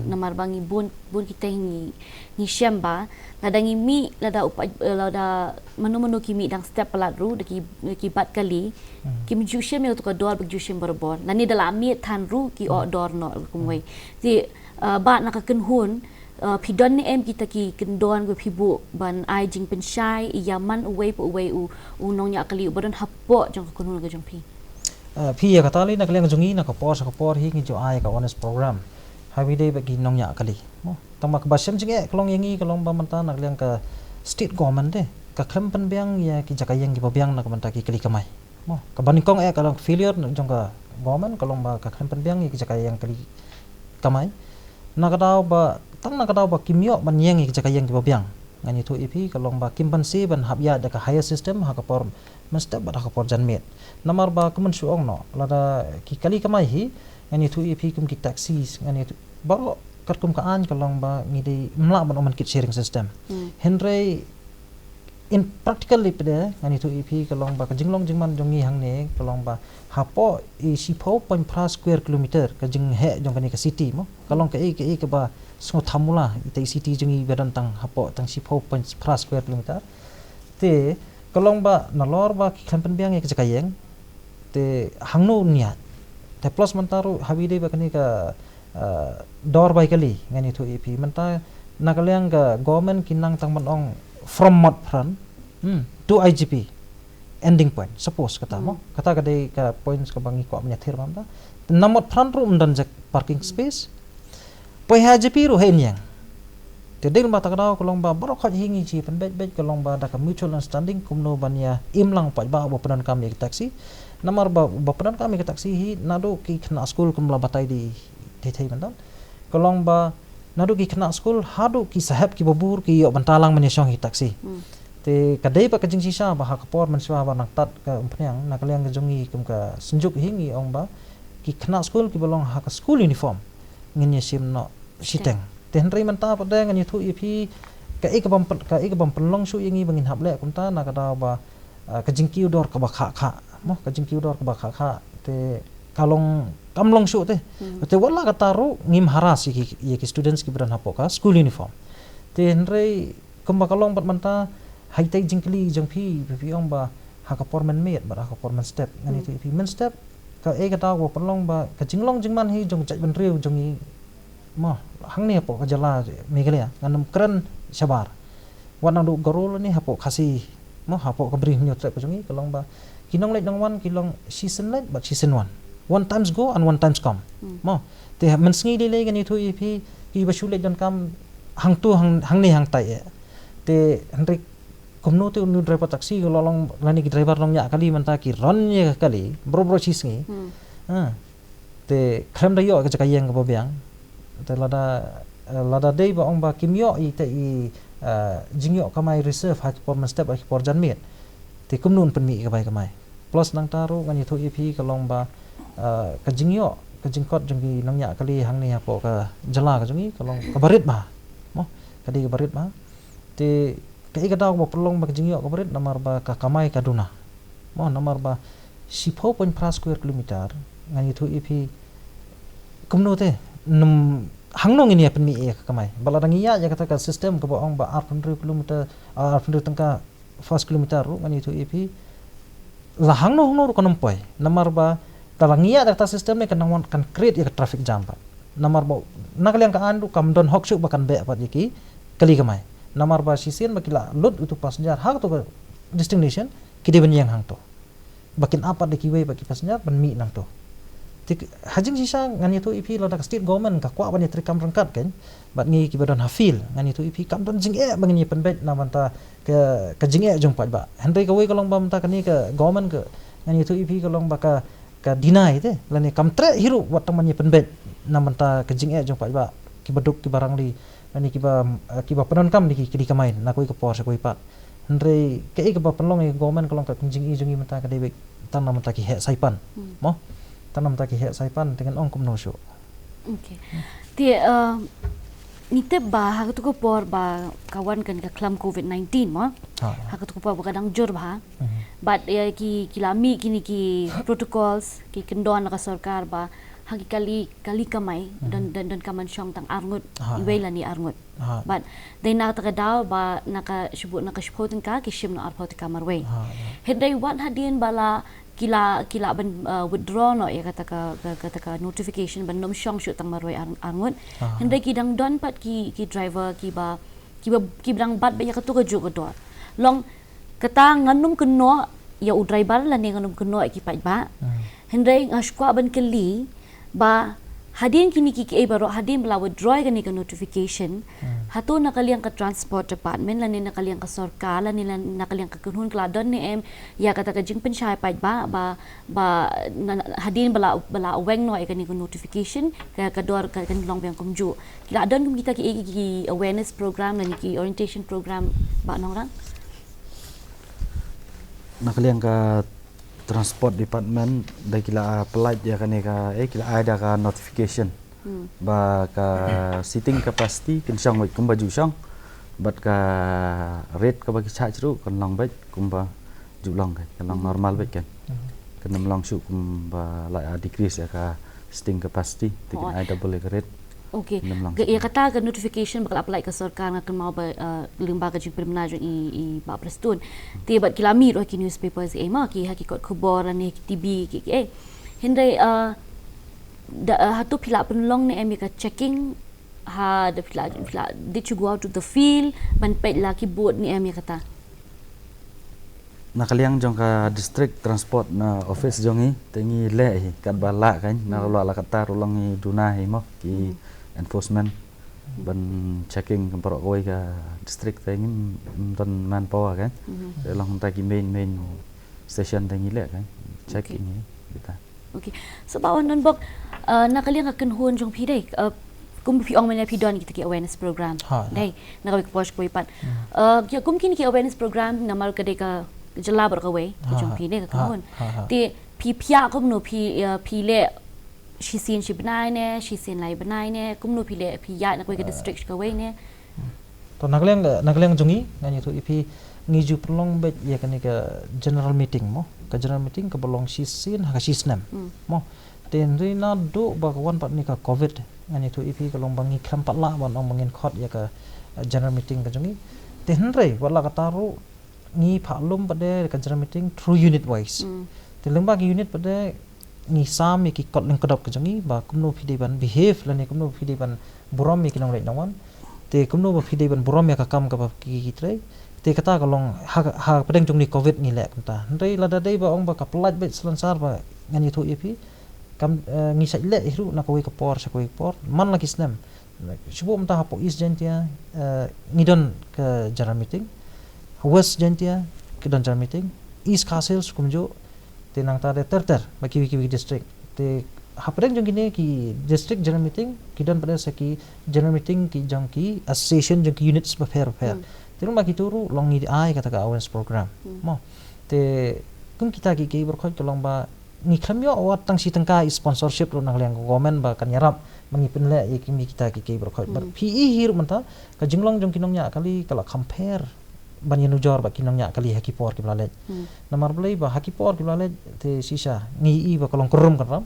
Namar ba ngi bun, bun kita ngi, ngi shem ba lada ngi mih, lada u paid, eh, lada mano mano ki mih dang step palat ruh da ki, ki bat kali. Kim ju shem ïa katu ka dor ba ki ju shem barabor. Lane da la miet than ruh ki ïoh dor noh kumwei. Te, eh, Bah, na ka kynhun, eh, phi don ne em kita ki kyndon ba phi buh ban ai jingpynshai ïa man uwei pa uwei u, u nongñiah kali uba don hapoh jong ka kynhun ka jong phi? Eh, phi, ïa kata lei na ka liang jong ngi na ka por sha ka por hi ngi ju ai ka awareness program ha kaba ïadei bad ki nongñiah kali. Mo, tang ba kaba shem jingeh ka long ïa ngi ka long ba mynta na ka liang ka state government de ka khlem pynbiang ïa ki jaka ïeng kiba biang na ka bynta ki kali kamai. Mo, kaba nyngkong eh ka long failure jong ka government ka long ba ka khlem pynbiang ïa ki jaka ïeng kali kamai. Na ka daw ba, tang na ka daw ba kim ïoh ban ïeng ïa ki jaka ïeng kiba biang. Ngan ïathuh ïa phi ka long ba kim banse ban hap ïaid da ka hire system ha ka por mynstep bad ha ka por janmiet. Namar ba kum ban shu ong noh, lada ki kali kamai hi, ngan ïathuh ïa phi kum ki taxis, ngan ïathuh baroh katkum ka aiñ ka long ba ngi dei, ym lah ban ong ban kit sharing system. Hynrei in practically pat de, ngan ïathuh ïa phi ka long ba ka jinglong jingman jong ngi hangne ka long ba hapoh i shiphew point phra square kilometer ka jingheh jong kane ka city mo. Ka long kaei kaei kaba sngewthuh mula ita i city jong ngi ba don tang hapoh tang shiphew point phra square kilometer. Te ka long ba nalor ba ki khlem pynbiang ïa ka jaka ïeng, te hangno un ïaid? Te plus mynta ruh ha kaba ïadei bad kane ka, eh, dor bai kali, ngan ïathuh ïa phi mynta na ka liang ka government ki nang tang ban ong from Motphran, hmm, to I G P ending point, suppose kata mo. Kata ka dei ka points kaba ngi kwah ban ïathir mynta. Na Motphran ruh ym don jaka parking space. Poi ha I G P ruh heh ïeng. Te dei lyngba kata ka daw ka long ba baroh khoit hi ngi ju pynbeit beit ka long ba da ka mutual understanding kumno ban ïa im lang paidbah uba pyndonkam ïa ka taxi. Namar ba uba pyndonkam ïa ka taxi hi naduh ki khynnah skul kum la batai dei thei thei mynta. Ka long ba naduh ki khynnah skul haduh ki sahep kiba bun ki ïoh bynta lang ban ïa shong ïa ka taxi. Te ka dei pat ka jingshisha ba ha ka por mynshuwa ba nang tad ka umphniang na ka liang ka jong ngi kum ka Synjuk hi ngi ong ba ki khynnah skul kiba long ha ka school uniform ngin ïa shim noh shiteng. Te hynrei mynta pat de ngan ïathuh ïa phi kaei ka bym pyn-, kaei ka bym pynlong shuh ïa ngi ba ngin hap leh kumta na ka daw ba, ah, ka jingkiew dor kaba khah khah. Mo, ka jingkiew dor kaba khah khah. Te ka long, kam long shuh te. Hmm. Te wat la katta ruh ngim harass ïa ki, ïa ki students kiba don hapoh ka school uniform. Te hynrei kumba ka long bad mynta, ha ita i jingkylli jong phi, phi, phi ong ba ha ka por mynmiet bad ha ka por mynstep. Ngan ïathuh ïa phi mynstep, kaei ka daw ba pynlong ba ka jinglong jingman hi jong ka jaitbynriew jong ngi, mo, hangne hapoh ka jylla Meghalaya, ngan ym kren shabar. Wat naduh Garo lane hapoh Khasi, mo, hapoh ka Bri Hynñiewtrep ka jong ngi, ka long ba ki nongleit nongwan ki long shisien leit bad shisien wan. One times go and one times come. Hmm. Mo, te mynsngi lei lei ngan ïathuh ïa phi, kiba shu leit donkam hangto hang, hangne hangtai eh. Te hynrei kumno te u driver taxi ka long, lane ki driver nongñiah kali mynta ki run ïa ka kali baroh baroh shi sngi. Hmm. Ha. Te khlem da ïoh ka jaka ïeng kaba biang. Te lada, eh, lada dei ba ong ba kim ïoh ïa ita i, eh, jingïoh kamai reserve ha ki por mynstep, ha ki por janmiet, te kumno yn pynmih ïa ka bai kamai. Plus nangta ruh ngan ïathuh ïa phi ka long ba, eh, ka jingïoh, ka jingkot jong ki nongñiah kali hangne hapoh ka jylla ka jong ngi ka long kaba rit bha. Mo, ka dei kaba rit bha. Te kaei ka daw ba pynlong ba ka jingïoh kaba rit, namar ba ka kamai ka duna. Mo, namar ba shiphew point phra square kilometer, ngan ïathuh ïa phi kumno te, nym, hangno ngin ïa pynmih ïa ka kamai. Ba lada ngi ïaid ïa kata ka system kaba ong ba arphew hynriew kilometer, ah, arphew hynriew tyngka first kilometer ruh, ngan ïathuh ïa phi, la hangno hangno ruh kan ym poi. Namar ba lada ngi ïaid da kata system ne kan nang wan kan create ïa ka traffic jam pat. Namar ba na ka liang ka aiñ ruh kam don hok shuh ba kan beh pat ïa ki kali kamai. Namar ba shisien ba ki la lut utu passenger ha kato ka destination, ki dei ban ïeng hangto. Ba kin ap pat da kiwei pat ki passenger ban mih nangto. Te ha jingshisha ngan ïathuh ïa phi, lada ka state government ka kwah ban ïatreikam ryngkat kein bad ngi kiba don ha field, ngan ïathuh ïa phi kam don jingeh ba ngin ïa pynbeit na bynta ka, ka jingeh jong paidbah. Hynrei kawei ka long ba mynta kane ka government ka, ngan ïathuh ïa phi, ka long ba ka, ka deny te, lane kam treh hi ruh wat tang ban ïa pynbeit na bynta ka jingeh jong paidbah, kiba duk, kiba rangli, lane kiba, eh, kiba pyndonkam da ki kali kamai na kawei ka por sha kawei pat. Hynrei kaei kaba pynlong ïa ka government ka long ka jingi jong ngi mynta ka dei beit tang na bynta ki heh saipan. Hmm. Mo? Tang na bynta ki heh saipan te ngan ong kumno shuh. Okay. Te, eh, ngi tip ba ha katu ka por ba ka wan kane ka khlam covid nineteen mo. Ha. Ha katu ka por ba ka dang jur bha. Mhm. Bad, eh, ki, ki la mih kine ki protocols, ki kyndon na ka sorkar ba ha ki kali, kali kamai, mhm, don, don, donkam ban shong tang arngut, ha, iwei lane arngut. Ha. Bad dei na kata ka daw ba na ka shiphew, na ka shiphew tyngka ki shim noh arphew tyngka marwei. Ha, ha. Hynrei wat hadien ba la ki la, ki la ban, uh, withdraw noh ïa kata ka, ka, kata ka notification ban nym shong shuh tang marwei ar-, arngut. Ha, ha. Hynrei ki dang don pat ki, ki driver kiba, kiba, kiba dang bat beit ïa katu kajuh ka dor. Long kata ngan nym kynnoh ïa u driver lane ngan nym kynnoh ïa ki paidbah. Hmm. Hynrei nga shu kwah ban kylli ba hadien kine ki, kiei baroh, hadien ba la withdraw kane ka notification, hmm, hato na ka liang ka transport department lane na ka liang ka sorkar lane na, na ka liang ka kynhun ka la don ne em ïa kata ka jingpynshai paidbah ba, ba na, na, hadien ba la, ba la weng noh ïa kane ka notification, ka, ka dor ka, kan long biang kumjuh. Ki la don kum kita ki, ki, ki awareness program lane ki orientation program, Bah Nongrang? Na ka liang ka transport department da ki la pyllait ïa kane ka, eh, ki la ai da ka notification. Hmm. Ba ka seating capacity kan shong beit kumba ju shong. Bad ka rate kaba ki charge ruh kan long beit kumba ju long kan, kan long, hmm, normal beit kan. Hmm. Kan ym long shuh kumba la, ah, decrease ïa ka seating capacity, te kin, oh, ai double ïa ka rate. Okay. Ym long. Ka, ïa kata ka notification ba ka la pyllait ka sorkar nga kynmaw ba, uh, lyngba ka jingpynbna jong i, i Bah Prestone. Te bad ki la mih ruh ha ki newspapers, eh, ma, ki ha ki kot khubor lane ha ki T V ki, ki, eh. Hynrei, uh, da, uh, hato phi la pynlong ne em ïa ka checking, ha, da phi la, phi la, did you go out to the field ban peit la ki bud ne em ïa kata? Na ka liang jong ka district transport na office jong ngi, te ngi leh hi katba lah kan, na, hmm, ruh la, la katta ruh long ngi duna hi mo ki, hmm, enforcement ban checking ka baroh kawei ka district, te ngim don manpower kan. Hmm. Te long ta ki main, main station te ngi leh kan, checking, okay, hi kita. Okay. So Bah Wandonbok, uh, na ka liang ka kynhun jong phi dei, uh, kum phi ong mynne phi don kita ki awareness program. Ha, ha. Dei, na kawei ka por sha kawei pat. Hmm. Uh, ki, kum kine ki awareness program namar ka dei ka jylla baroh kawei, ka, ha, jong phi ne ka, ha, kynhun. Ha, ha. Te phi phiah kumno, phi, uh, phi leh shisien shi bnai ne, shisien lai bnai ne, kumno phi leh, phi ïaid na kawei ka, uh, district sha kawei ne? To na ka liang, na ka liang jong ngi, ngan ïathuh ïa phi, ngi ju pynlong beit ïa kane ka general meeting mo. Ka general meeting kaba long shisien ha ka shi snem. Hmm. Mo. Te hynrei naduh ba ka wan pat kane ka covid, ngan ïathuh ïa phi, ka long ba ngi khlem pat lah ban ong ba ngin khot ïa ka, eh, general meeting ka jong ngi. Te hynrei wat la katta ruh, ngi phah lum pat de ka general meeting through unit wise. Te lyngba ki unit pat de ngi sam ïa ki kot lyngkdop ka jong ngi ba kumno phi dei ban behave lane kumno phi dei ban burom ïa ki nongleit nongwan. Te kumno ba phi dei ban burom ïa ka kam kaba ki, ki trei. Te kata ka long ha, hapdeng jong kane ka covid ngi leh kumta. Hynrei lada dei ba ong ba ka pyllait beit salonsar ba ngan ïathuh ïa phi, kam, eh, ngi shait leh hi ruh na kawei ka por sha kawei ka por man la ki snem. Shu buh mynta hapoh East Jaintia, eh, ngi don ka general meeting. West Jaintia ki don general meeting. East Khasi Hills kumjuh. Te nangta de ter ter ba kiwei kiwei ki district. Te hapdeng jong kine ki district general meeting, ki don pat de sa ki general meeting ki jong ki association jong ki units bapher bapher. Te ruh ma kitu ruh long ngi ai kata ka awareness program. Mo. Te kum kita ki, ki baroh khoit ka long ba ngi khlem ïoh wat tang shi tyngka i sponsorship ruh na ka liang ka government ba kan ïarap ba ngi pynleh ïa ki, kita ki, ki baroh khoit. Bad phi i hi ruh mynta ka jinglong jong ki nongñiah kali ka la compare ban ïanujor bad ki nongñiah kali ha ki por kiba la leit. Namar balei ba ha ki por kiba la leit te shisha ngi i ba ka long kyrrum kyrram.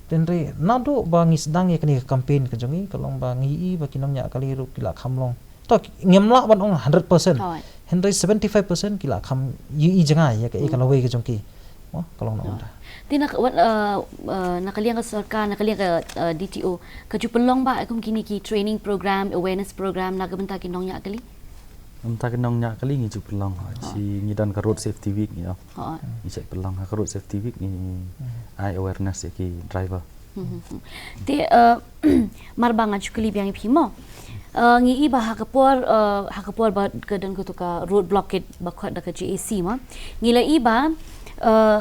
Te hynrei naduh ba ngi sdang ïa kane ka campaign ka jong ngi ka long ba ngi i ba ki nongñiah kali ruh ki la kham long. To ngim lah ban ong hundred percent. Hynrei seventy-five percent ki la kham ïohi jngai ïa ka, ïa ka lawei ka jong ki. Mo, ka long na unda. Te na ka, wat, eh, eh, na ka liang ka sorkar, na ka liang ka, eh, D T O, ka ju pynlong ba kum kine ki training program, awareness program na ka bynta ki nongñiah kali? Bynta ki nongñiah kali ngi ju pynlong. Shi ngi don ka road safety week ngi, oh. Ngi ju pynlong ha ka road safety week ngi ai awareness ïa ki driver. Te, eh, mar ba ngan shu kylli biang ïa phi mo. Eh, ngi i ba ha ka por, eh, ha ka por ba ka don kato ka road blockade ba khot da ka J A C mo. Ngi la i ba, eh,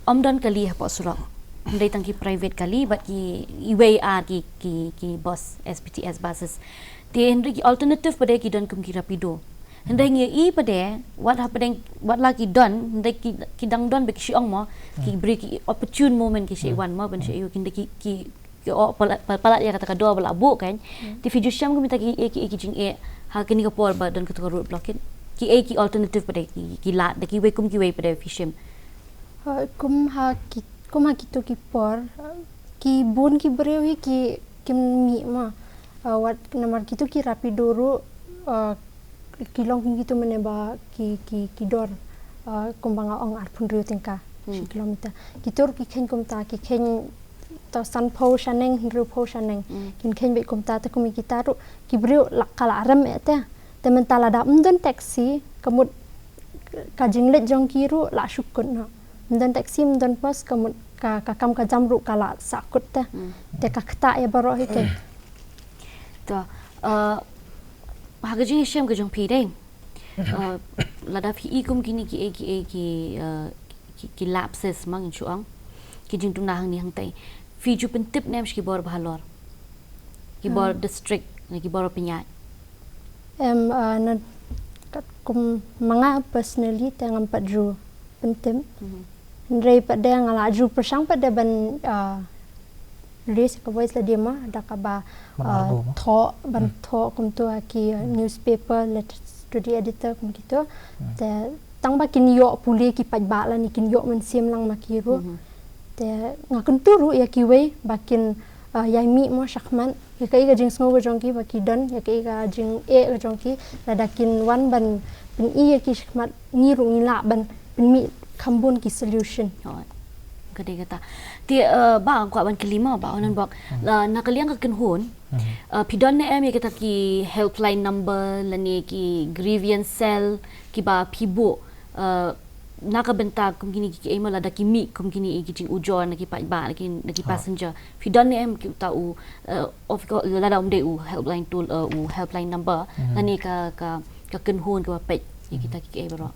ym don kali hapoh surok. Hynrei tang ki private kali bad ki iwei ar ki, ki, ki bus, S B T S buses. Te hynrei ki alternative pat de ki don kum ki Rapido. Hynrei ngi i pat de, wat hapdeng, wat la ki don, hynrei ki, ki dang don ba ki shu ong mo, ki briew ki opportune moment ki shu wan mo, ban shu ïoh, ki, ki, ki, ki, oh, palat, palat ïa kata ka dor ba la buh kan. Te phi ju shem kum kita ki, ki, ki jingeh, ha kane ka por ba don kata ka road blockade. Ki, ki alternative pat de, ki, ki lad, da kiwei kum kiwei pat de phi shem. Ha, kum ha ki, kum ha kito ki por, ki bun ki briew hi ki, kim mih mo. Ah, wat namar kito ki Rapido ruh, ah, ki long kum kito mane ba ki, ki, ki dor, ah, kumba nga ong arphew hynriew tyngka shi kilometer. Kito ruh ki kheiñ kumta, ki kheiñ to sanphew shaneng, hynriewphew shaneng. Kin kheiñ beit kumta, te kum ïa kita ruh ki briew la ka la rem eh te. Te mynta lada ym don taxi, ka mut ka jingleit jong ki ruh la shu kut noh. Ym don taxi, ym don bus, ka mut ka, ka kam ka jam ruh ka la sah kut te. Te ka ktah ïa baroh hi te. To, eh, ha ka jingshem ka jong phi dei. Eh, lada phi i kum kine ki, ki, ki, eh, ki, ki lapses ma ngin shu ong. Ki jingduna hangne hangtai. Phi ju pyntip ne em sha ki bor ba halor? Ki bor district, ne ki bor pynïaid? Em, ah, na, katkum ma nga personally te ngam pat ju pyntip. Hynrei pat de nga la ju pyrshang pat de ban, ah, release ka voice la dei ma, da kaba, ah, thoh, ban thoh kumto ha ki, ah, newspaper, letters to the editor kum kito. Te tang ba kin ïoh pule ki paidbah lane kin ïoh mynsiem lang ma ki ruh. Te nga kyntu ruh ïa kiwei ba kin, ah, ïai mih mo shakhmat. Ïa kaei ka jingsngew ka jong ki ba ki don, ïa kaei ka jingeh ka jong ki, lada kin wan ban pyni ïa ki shakhmat, ngi ruh ngi lah ban pynmih kham bun ki solution. Ka dei kata. Te, eh, ba kwah ban kylli mo, ba Ong Nongbok. Na ka liang ka kynhun, eh, phi don ne em ïa kita ki helpline number lane ki grievance cell kiba phi buh, eh, na ka bynta kum kine ki, ki, eh, lada ki mih kum kine ki jingujor na ki paidbah, na ki, na ki passenger. Phi don ne em kita u, eh, of course, lada ym dei u helpline tool, eh, u helpline number, lane ka, ka, ka kynhun kaba peit ïa kita ki, ki, eh, baroh.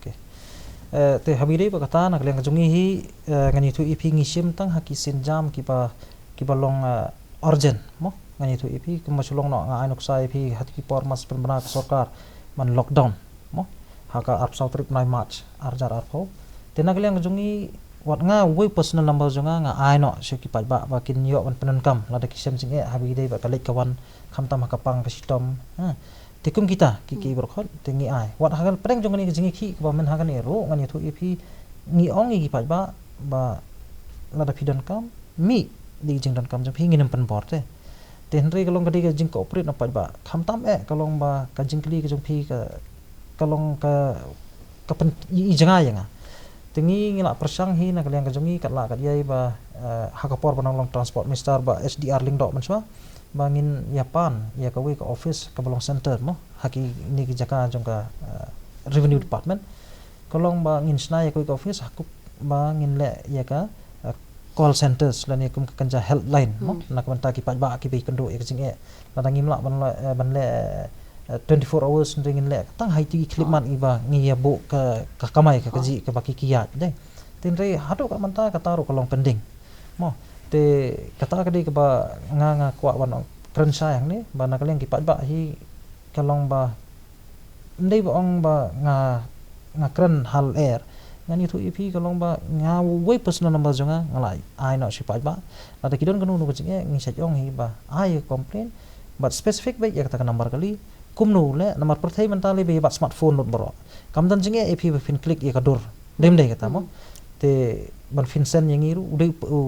Eh, te ha ba ïadei bad kata na ka liang ka jong ngi hi, eh, ngan ïathuh ïa phi ngi shim tang ha ki sienjam kiba, kiba long, eh, urgent mo. Ngan ïathuh ïa phi kumba shu long noh nga ai nuksa ïa phi ha ki por mas pynbna ka sorkar ban lockdown mo. Ha ka arphew saw tarik bnai March arhajar arphew. Te na ka liang ka jong ngi wat nga wei personal number jong nga nga ai noh sha ki paidbah ba kin ïoh ban pyndonkam lada ki shem jingeh ha ba ïadei bad ka leit ka wan khamtam ha ka pang ka shitom. Ha. Te kum kita ki, ki baroh khoit te ngi ai. Wat ha ka pdeng jong kane ka jingïakhih kaba myn ha kane ruh ngan ïathuh ïa phi ngi ong ïa ki paidbah ba lada phi donkam mih dei ka jingdonkam jong phi ngin ym pynbor te. Te hynrei ka long ka dei ka jingcooperate na paidbah. Khamtam eh ka long ba ka jingkylli ka jong phi ka, ka long ka, ka pyn, i, i jngai ïa nga. Te ngi ngi la pyrshang hi na ka liang ka jong ngi kat la kat ïai ba, eh, ha ka por ba nang long Transport Minister Bah H D R Lyngdoh mynshuwa ba ngin ïa pan ïa kawei ka office kaba long center mo ha kine ki jaka jong ka, eh, Revenue Department. Ka long ba ngin shna ïa kawei ka office ha kaba ngin leh ïa ka, eh, call centers lane kum ka kynja helpline mo na ka bynta ki paidbah kiba ïakynduh ïa ka jingeh. Lada ngim lah ban leh, eh, ban leh, eh, twenty-four hours hynrei ngin leh tang ha kito ki khyllipmat kiba ngi ïa buh ka, ka kamai ka kajih kaba ki ki ïaid dei. Te hynrei haduh ka mynta kata ruh ka long pending mo. Te kata ka dei kaba nga nga kwah ban ong kren shai hangne ba na ka liang ki paidbah hi ka long ba ym dei ba ong ba nga, nga kren ha lyer. Ngan ïathuh ïa phi ka long ba nga wei personal number jong nga nga la ai noh sha paidbah. Lada ki don kano kano ka jingeh ngi shait ong hi ba ai ïa ka complain. Bad specific beit ïa kata ka number kali. Kumno leh namar pyrthei mynta lei ba ïa bat smartphone lut baroh. Kam don jingeh ïa phi ba phin click ïa ka dur. Dem dei kata mo. Te ban phin send ïa ngi ruh u dei u,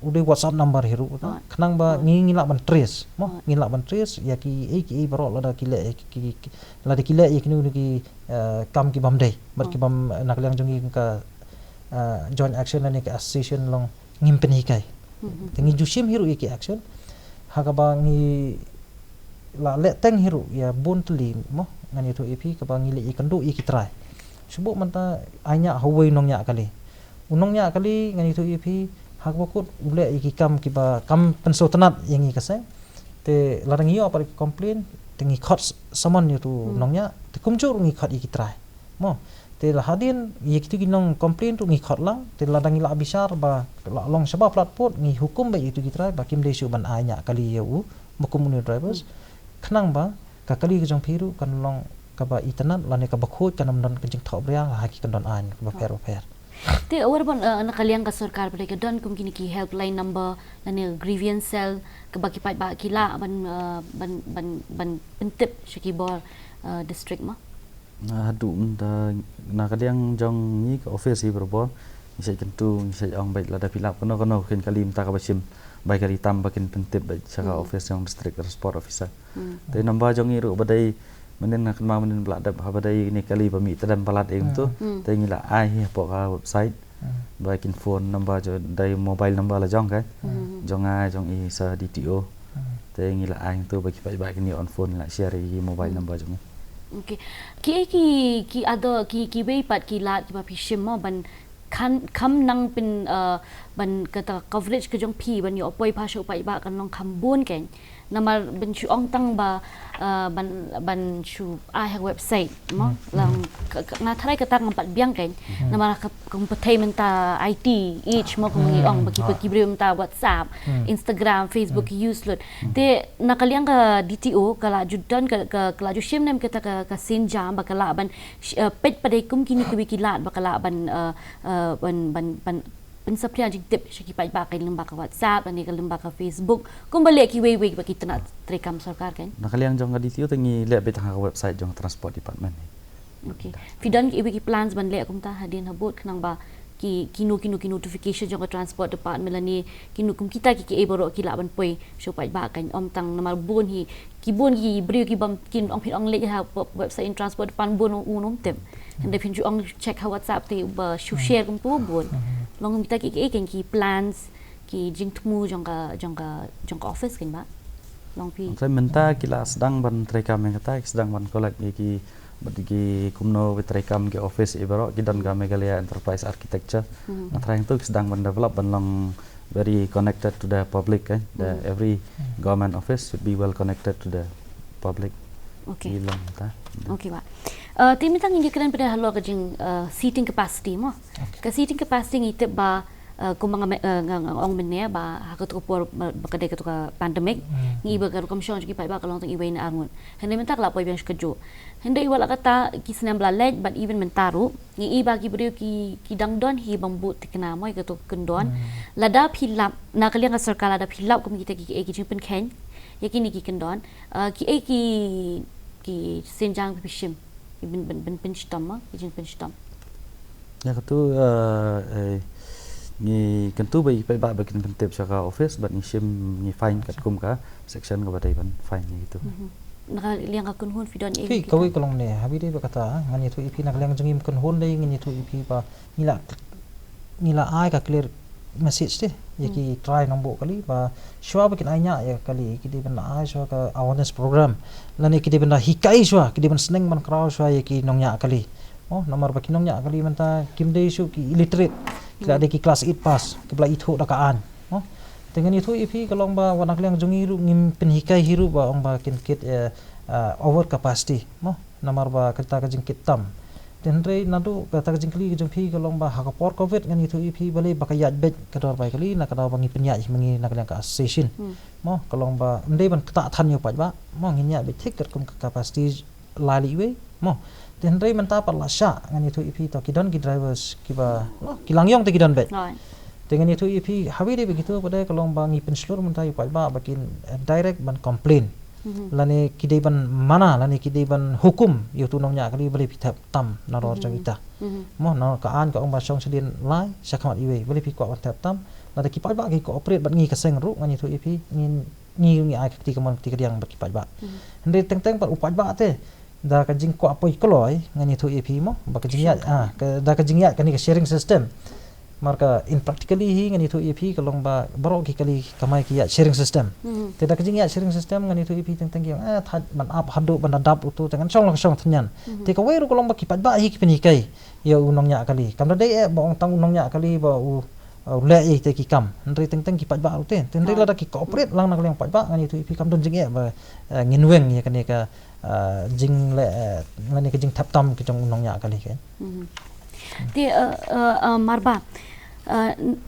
u dei WhatsApp number hi ruh kata. Khnang ba ngi ngi lah ban trace mo. Ngi lah ban trace ïa kiei kiei baroh lada ki leh ïa ki, ki, ki, lada ki leh ïa kino kino ki, eh, kam ki bym dei. Bad ki bym, eh, na ka liang jong ngi ka, eh, joint action lane ka association long ngim pynhikai. Te ngi ju shim hi ruh ïa ki action ha kaba ngi la leh teng hi ruh ïa bun tylli mo, ngan ïathuh ïa phi kaba ngi leh ïakynduh ïa ki trai. Shu buh mynta ai ñiah ha uwei u nongñiah kali. U nongñiah kali ngan ïathuh ïa phi ha kaba kut u leh ïa ki kam kiba kam pynsngewtynnat ïa ngi ka seng. Te lada ngi ïoh pat ki complain te ngi khot summon ïa utu u nongñiah te kumjuh ruh ngi khot ïa ki trai. Mo, te la hadien ïa kitu ki nong complain ruh ngi khot lang, te lada ngi la bishar ba la long shaba plat put ngi hukum ba ïa kitu ki trai ba kim dei shuh ban ai ñiah kali ïa u ba kum une u drivers. Khnang ba ka kali ka jong phi ruh kan long kaba itynnad lane kaba khuid, kan ym don ka jingthoh bria ha ki kyndon aiñ kaba pher ba pher. Te Warborn, eh, na ka liang ka sorkar ba dei ka don kum kine ki helpline number lane grievance cell kaba ki paidbah ki lah ban, eh, ban, ban, ban pyntip sha ki bor, eh, district mo? Na haduh mynta na ka liang jong ngi ka office hi barabor ngi shait kyntu, ngi shait ong beit lada phi lap kano kano ka kali mynta kaba shim bai kali tam ba kin pyntip beit sha ka office jong district transport officer. Te number jong ngi ruh ba dei mynnin nga kynmaw mynnin ba la dep haba dei ne kali ba mih tdem palat ïa kumtu. Te ngi la ai hi hapoh ka website. Ba kin phone number jong, dei mobile number la jong ka. Jong nga, jong i sa D T O. Te ngi la ai tu ba ki paidbah kin ïoh phone, la share ïa ki mobile number jong ngi. Okay. Ki, ki, ki other, ki, kiwei pat ki lad kiba phi shim mo ban kan, kham nang pyn, eh, ban kata coverage ka jong phi ban ïoh poi pha sha u paidbah kan long kham bun kein. Namar ban shu ong tang ba, eh, ban, ban shu ai ha website mo. Lang ka, ka, nga tharai kata ngam pat biang kein. Namar ka, ka kum pyrthei mynta I T age mo, kum ngi ong ba ki, ba ki briew mynta WhatsApp, Instagram, Facebook ki use lut. Te na ka liang ka D T O ka la ju don ka, ka, ka la ju shim ne em kata ka, ka sienjam ba ka lah ban sh-, eh, peit pat dei kum kine kiwei ki lad ba ka lah ban, eh, eh, ban, ban, ban pynsaphriang jingtip sha ki paidbah ka lyngba ka WhatsApp lane ka lyngba ka Facebook kumba leh kiwei wei ba ki tnat treikam sorkar kein. Na ka liang jong ka D T O te ngi leh beit tang ha ka website jong Transport Department. Okay. Phi don kiwei ki plans ban leh kumta hadien habud khnang ba ki, kino kino ki notification jong ka Transport Department lane kino kum kita ki, kiei baroh ki lah ban poi sha u paidbah kein, ym tang namar bun hi ki bun ki briew ki bym, kin ong phin ong leit ha website in Transport Department bun un ym tip. Hynda phin ju ong check ha WhatsApp te ba shu share kum pu bun. Long kita ki, ki, ki, ki plans, ki jingthmu jong ka, jong ka, jong ka office kein ba. Long phi. Hynrei mynta ki la sdang ban treikam ïa kata, ki sdang ban collect ïa ki, bad ki kumno ba treikam ki office i baroh, ki don ka Meghalaya Enterprise Architecture. Nga tharai tu ki sdang ban develop ban long very connected to the public, eh. The every government office should be well connected to the public. Okay. Ki long ta. Okay, ba. Eh, te mynta ngin ïakren pat halor ka jing, eh, seating capacity mo. Okay. Ka seating capacity ngi tip ba, eh, kumba nga, eh, nga, nga ong mynne ba ha katu ka por ba, ba ka dei katu ka pandemic. Ngi i ba ka rukom shong jong ki paidbah ka long tang iwei ne ar ngut. Hynrei mynta ka la poi biang sha kajuh. Hynrei wat la kata ki snem ba la leit bad even mynta ruh. Ngi i ba ki briew ki, ki dang don hi bym bud thikna mo ïa kato ka kyndon. Lada phi lap, na ka liang ka sorkar lada phi lap kum kita ki, ki, ki jingpynkheiñ ïa kine ki kyndon, eh, kiei ki, ki sienjam ba phi shim ban, ban, ban pynshitom mo, ki jingpynshitom. Ïa kato, eh, eh, Ngi kyntu ba i paidbah ba kin pyntip sha ka office bad ngi shim, ngi fine katkum ka section kaba dei ban fine ïa kitu. Na ka liang ka kynhun phi don ei Ki kawei ka long ne, ha ba dei ba kata, ngan ïathuh ïa phi na ka liang jong ngi kum kynhun dei, ngan ïathuh ïa phi ba ngi la, ngi la ai ka clear message te ïa ki trai nongbuh kali ba shuwa ba kin ai ñiah ïa kali ki dei ban da ai shuwa ka awareness program, lane ki dei ban da hikai shuwa, ki dei ban sneng ban kraw shuwa ïa ki nongñiah kali. Mo, namar ba ki nongñiah kali mynta kim dei shuh ki illiterate, ki la dei ki class eight pass, ki ba la ithuh da ka aiñ. Mo, te ngan ïathuh ïa phi ka long ba wat na ka liang jong ngi ruh ngim pynhikai hi ruh ba ong ba kin kit, eh, eh, over capacity. Mo, namar ba kata ka jingkit tam. Te hynrei naduh kata ka jingkylli ka jong phi ka long ba ha ka por covid ngan ïathuh ïa phi balei ba ka ïaid beit ka dor bai kali na ka daw ba ngi pynïaid hi ma ngi na ka liang ka association. Mo, ka long ba ym dei ban ktah than ïa u paidbah. Mo, ngin ïaid beit thik katkum ka capacity lai lei iwei. Mo, te hynrei mynta pat la shah ngan ïathuh ïa phi to ki don ki drivers kiba, mo, ki la ngiong te ki don beit. Te ngan ïathuh ïa phi ha ba dei ba kitu pat de ka long ba ngi pynshlur mynta ïa u paidbah ba kin, eh, direct ban complain. Lane ki dei ban mana, lane ki dei ban hukum ïa utu u nongñiah kali balei phi thep tam na dor jong ita. Mo, na ka aiñ ka ong ba shong shadien lai shakhmat iwei, balei phi kwah ban thep tam. Lada ki paidbah ki cooperate bad ngi ka seng ruh ngan ïathuh ïa phi, ngi, ngi, ngi ai ka kti kamon kti kadiang bad ki paidbah. Hynrei teng teng pat u paidbah te da ka jingkwah poi kloi ngan ïathuh ïa phi mo, ba ka jingïaid, ah, ka, da ka jingïaid kane ka sharing system. Namar ka in practically hi ngan ïathuh ïa phi ka long ba baroh ki kali kamai ki ïaid sharing system. Te da ka jingïaid sharing system ngan ïathuh ïa phi teng teng ki ong, eh, thait ban ap haduh ban da dap utu te ngan shong la ka shong tynñian. Te kawei ruh ka long ba ki paidbah hi ki pynhikai ïa u nongñiah kali. Kam da dei eh ba ong tang u nongñiah kali ba u, uh, u leh ïa ite ki kam. Hynrei teng teng ki paidbah ruh te. Te hynrei lada ki cooperate lang na ka liang paidbah ngan ïathuh ïa phi kam don jingeh ba, eh, ngin weng ïa kane ka, eh, jingleh, eh, lane ka jingthep tam ka jong u nongñiah kali ka. Te, eh, eh, eh, Marba, eh, n-,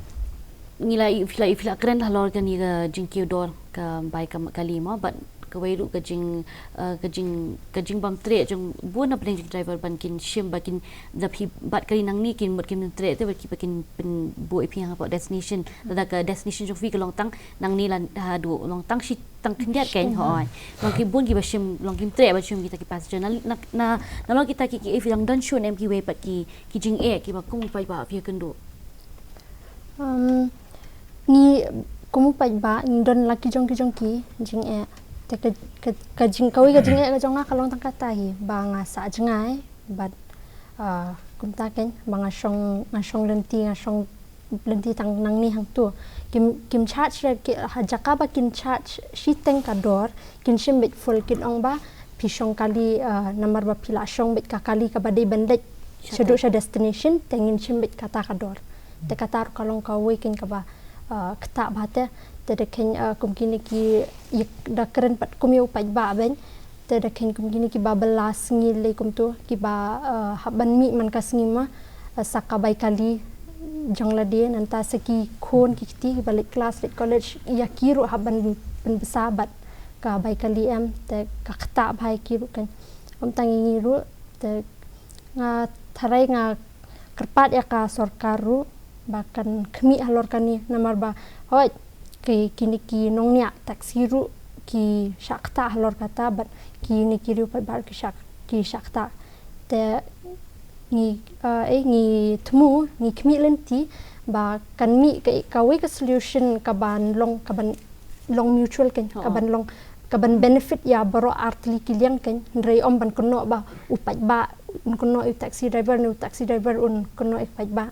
ngi la i-, phi la i-, phi la kren halor kane ka jingkiew dor ka bai ka kali mo, bad kawei ruh ka jing, eh, ka jing, ka jingbym treh jong bun na pdeng jong driver ban kin shim ba kin da phi bat kali nangne kin mut kin treh te ba ki, ba kin pynbuh ïa phi hapoh destination. Lada ka destination jong phi ka long tang nangne la haduh long tang shi tang khyndiat kein, hooid. Long ki bun kiba shim, long kim treh ban shim kita ki passenger. Na, na, na, na long kita ki, ki, eh, phi dang don shun em kiwei pat ki, ki jingeh kiba kum u paidbah phi ïakynduh? Um, ngi kum u paidbah ngi don la ki jong ki jong ki jingeh. Te ka, ka, ka jing, kawei ka jingeh ka jong nga ka long tang kata hi ba nga sah jngai bad, ah, kumta kein ba nga shong, nga shong lynti, nga shong lynti tang nangne hangtu. Kim, kim charge re ki, ha jaka ba kin charge shiteng ka dor, kin shim beit full, kin ong ba phi shong kali, ah, namar ba phi la shong beit ka kali kaba dei ban leit shaduh sha destination, te ngin shim beit kata ka dor. Te kata ruh ka long kawei kein kaba, ah, ktah bha te, te da kein, ah, kum kine ki, ïa, da kren pat kum ïa u paidbah beiñ. Te da kein kum kine kiba bylla sngi lei kumtu, kiba, eh, hap ban mih man ka sngi ma, eh, sa ka bai kali jong lade, nangta sa ki khun ki kti kiba leit klas leit college, ïa ki ruh hap ban pynbsa bad ka bai kali em, te ka ktah bha ïa ki ruh kein. Ym tang ïa ngi ruh, te nga tharai nga kyrpad ïa ka sorkar ruh ba kan khmih halor kane, namar ba hooid ki, kine ki nongñiah taxi ruh ki shah ktah halor kata bad kine ki riew paidbah ki shah, ki shah ktah. Te ngi, eh, eh, ngi thmu, ngi khmih lynti ba kan mih ka, kawei ka solution kaban long, kaban long mutual kein, kaban long, kaban benefit ïa baroh artylli ki liang kein, hynrei ym ban kynnoh ba u paidbah un kynnoh ïa u taxi driver ne u taxi driver un kynnoh ïa u paidbah.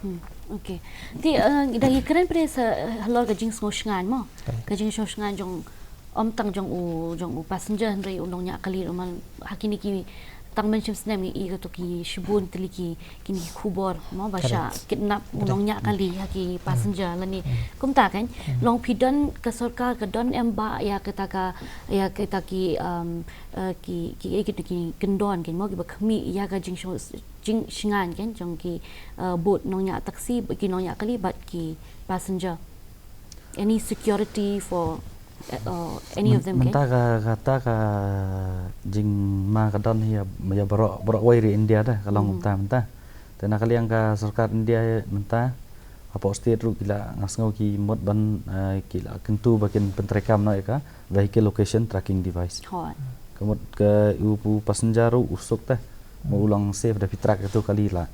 Hmm, okay. Te, eh, da ngi kren pat sa, eh, halor ka jingsngew shngaiñ mo. Ka jingsngew shngaiñ jong, ym tang jong u, jong u passenger hynrei u nongñiah kali ruh man ha kine ki tang ban shim snem ngi i kato ki shibun tylli ki, kine ki khubor mo ba shah kidnap u nongñiah kali ha ki passenger lane. Kumta kein, long phi don ka sorkar ka don em ba ïa kata ka, ïa kata ki, um, eh, ki, ki, eh, kito ki kyndon kein mo kiba khmih ïa ka jingshong, jingshngaiñ kein jong ki, eh, bad nongñiah taxi, ki nongñiah kali bad ki passenger. Any security for, eh, uh, any of them kein? Mynta ka, kata ka jingma ka don ïa, ïa baroh, baroh wei ri India da ka long mynta, mynta. Te na ka liang ka sorkar India mynta hapoh state ruh ki la, nga sngew ki mut ban, eh, ki la kyntu ba kin pyntreikam noh ïa ka vehicle location tracking device. Hooid. Ka mut ka u, u passenger ruh u suk te. Mo u long safe da phi track ïa utu u kali la.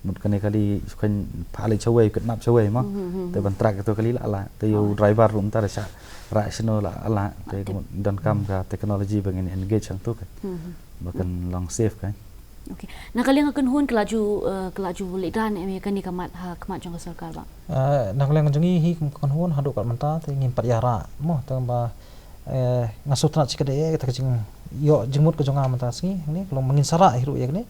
Mut kane kali shu kheiñ pha leit shawei, kidnap shawei mo. Te ban track ïa kato kali la lah. Te ïa u driver ruh mynta da shah rah shano la lah. Te ka mut donkam ka technology ba ngin engage hangto ka. Ba kan long safe ka. Okay. Na ka liang ka kynhun ka la ju, eh, ka la ju leit da ne em ïa kane ka mat ha khmat jong ka sorkar ba? Eh, na ka liang jong ngi hi kum ka kynhun haduh kat mynta te ngim pat ïa rah mo, tang ba, eh, nga sngewtynnat shi katdei ïa kata ka jingïoh jingmut ka jong nga mynta sngi ne ka long ba ngin sa rah hi ruh ïa kane.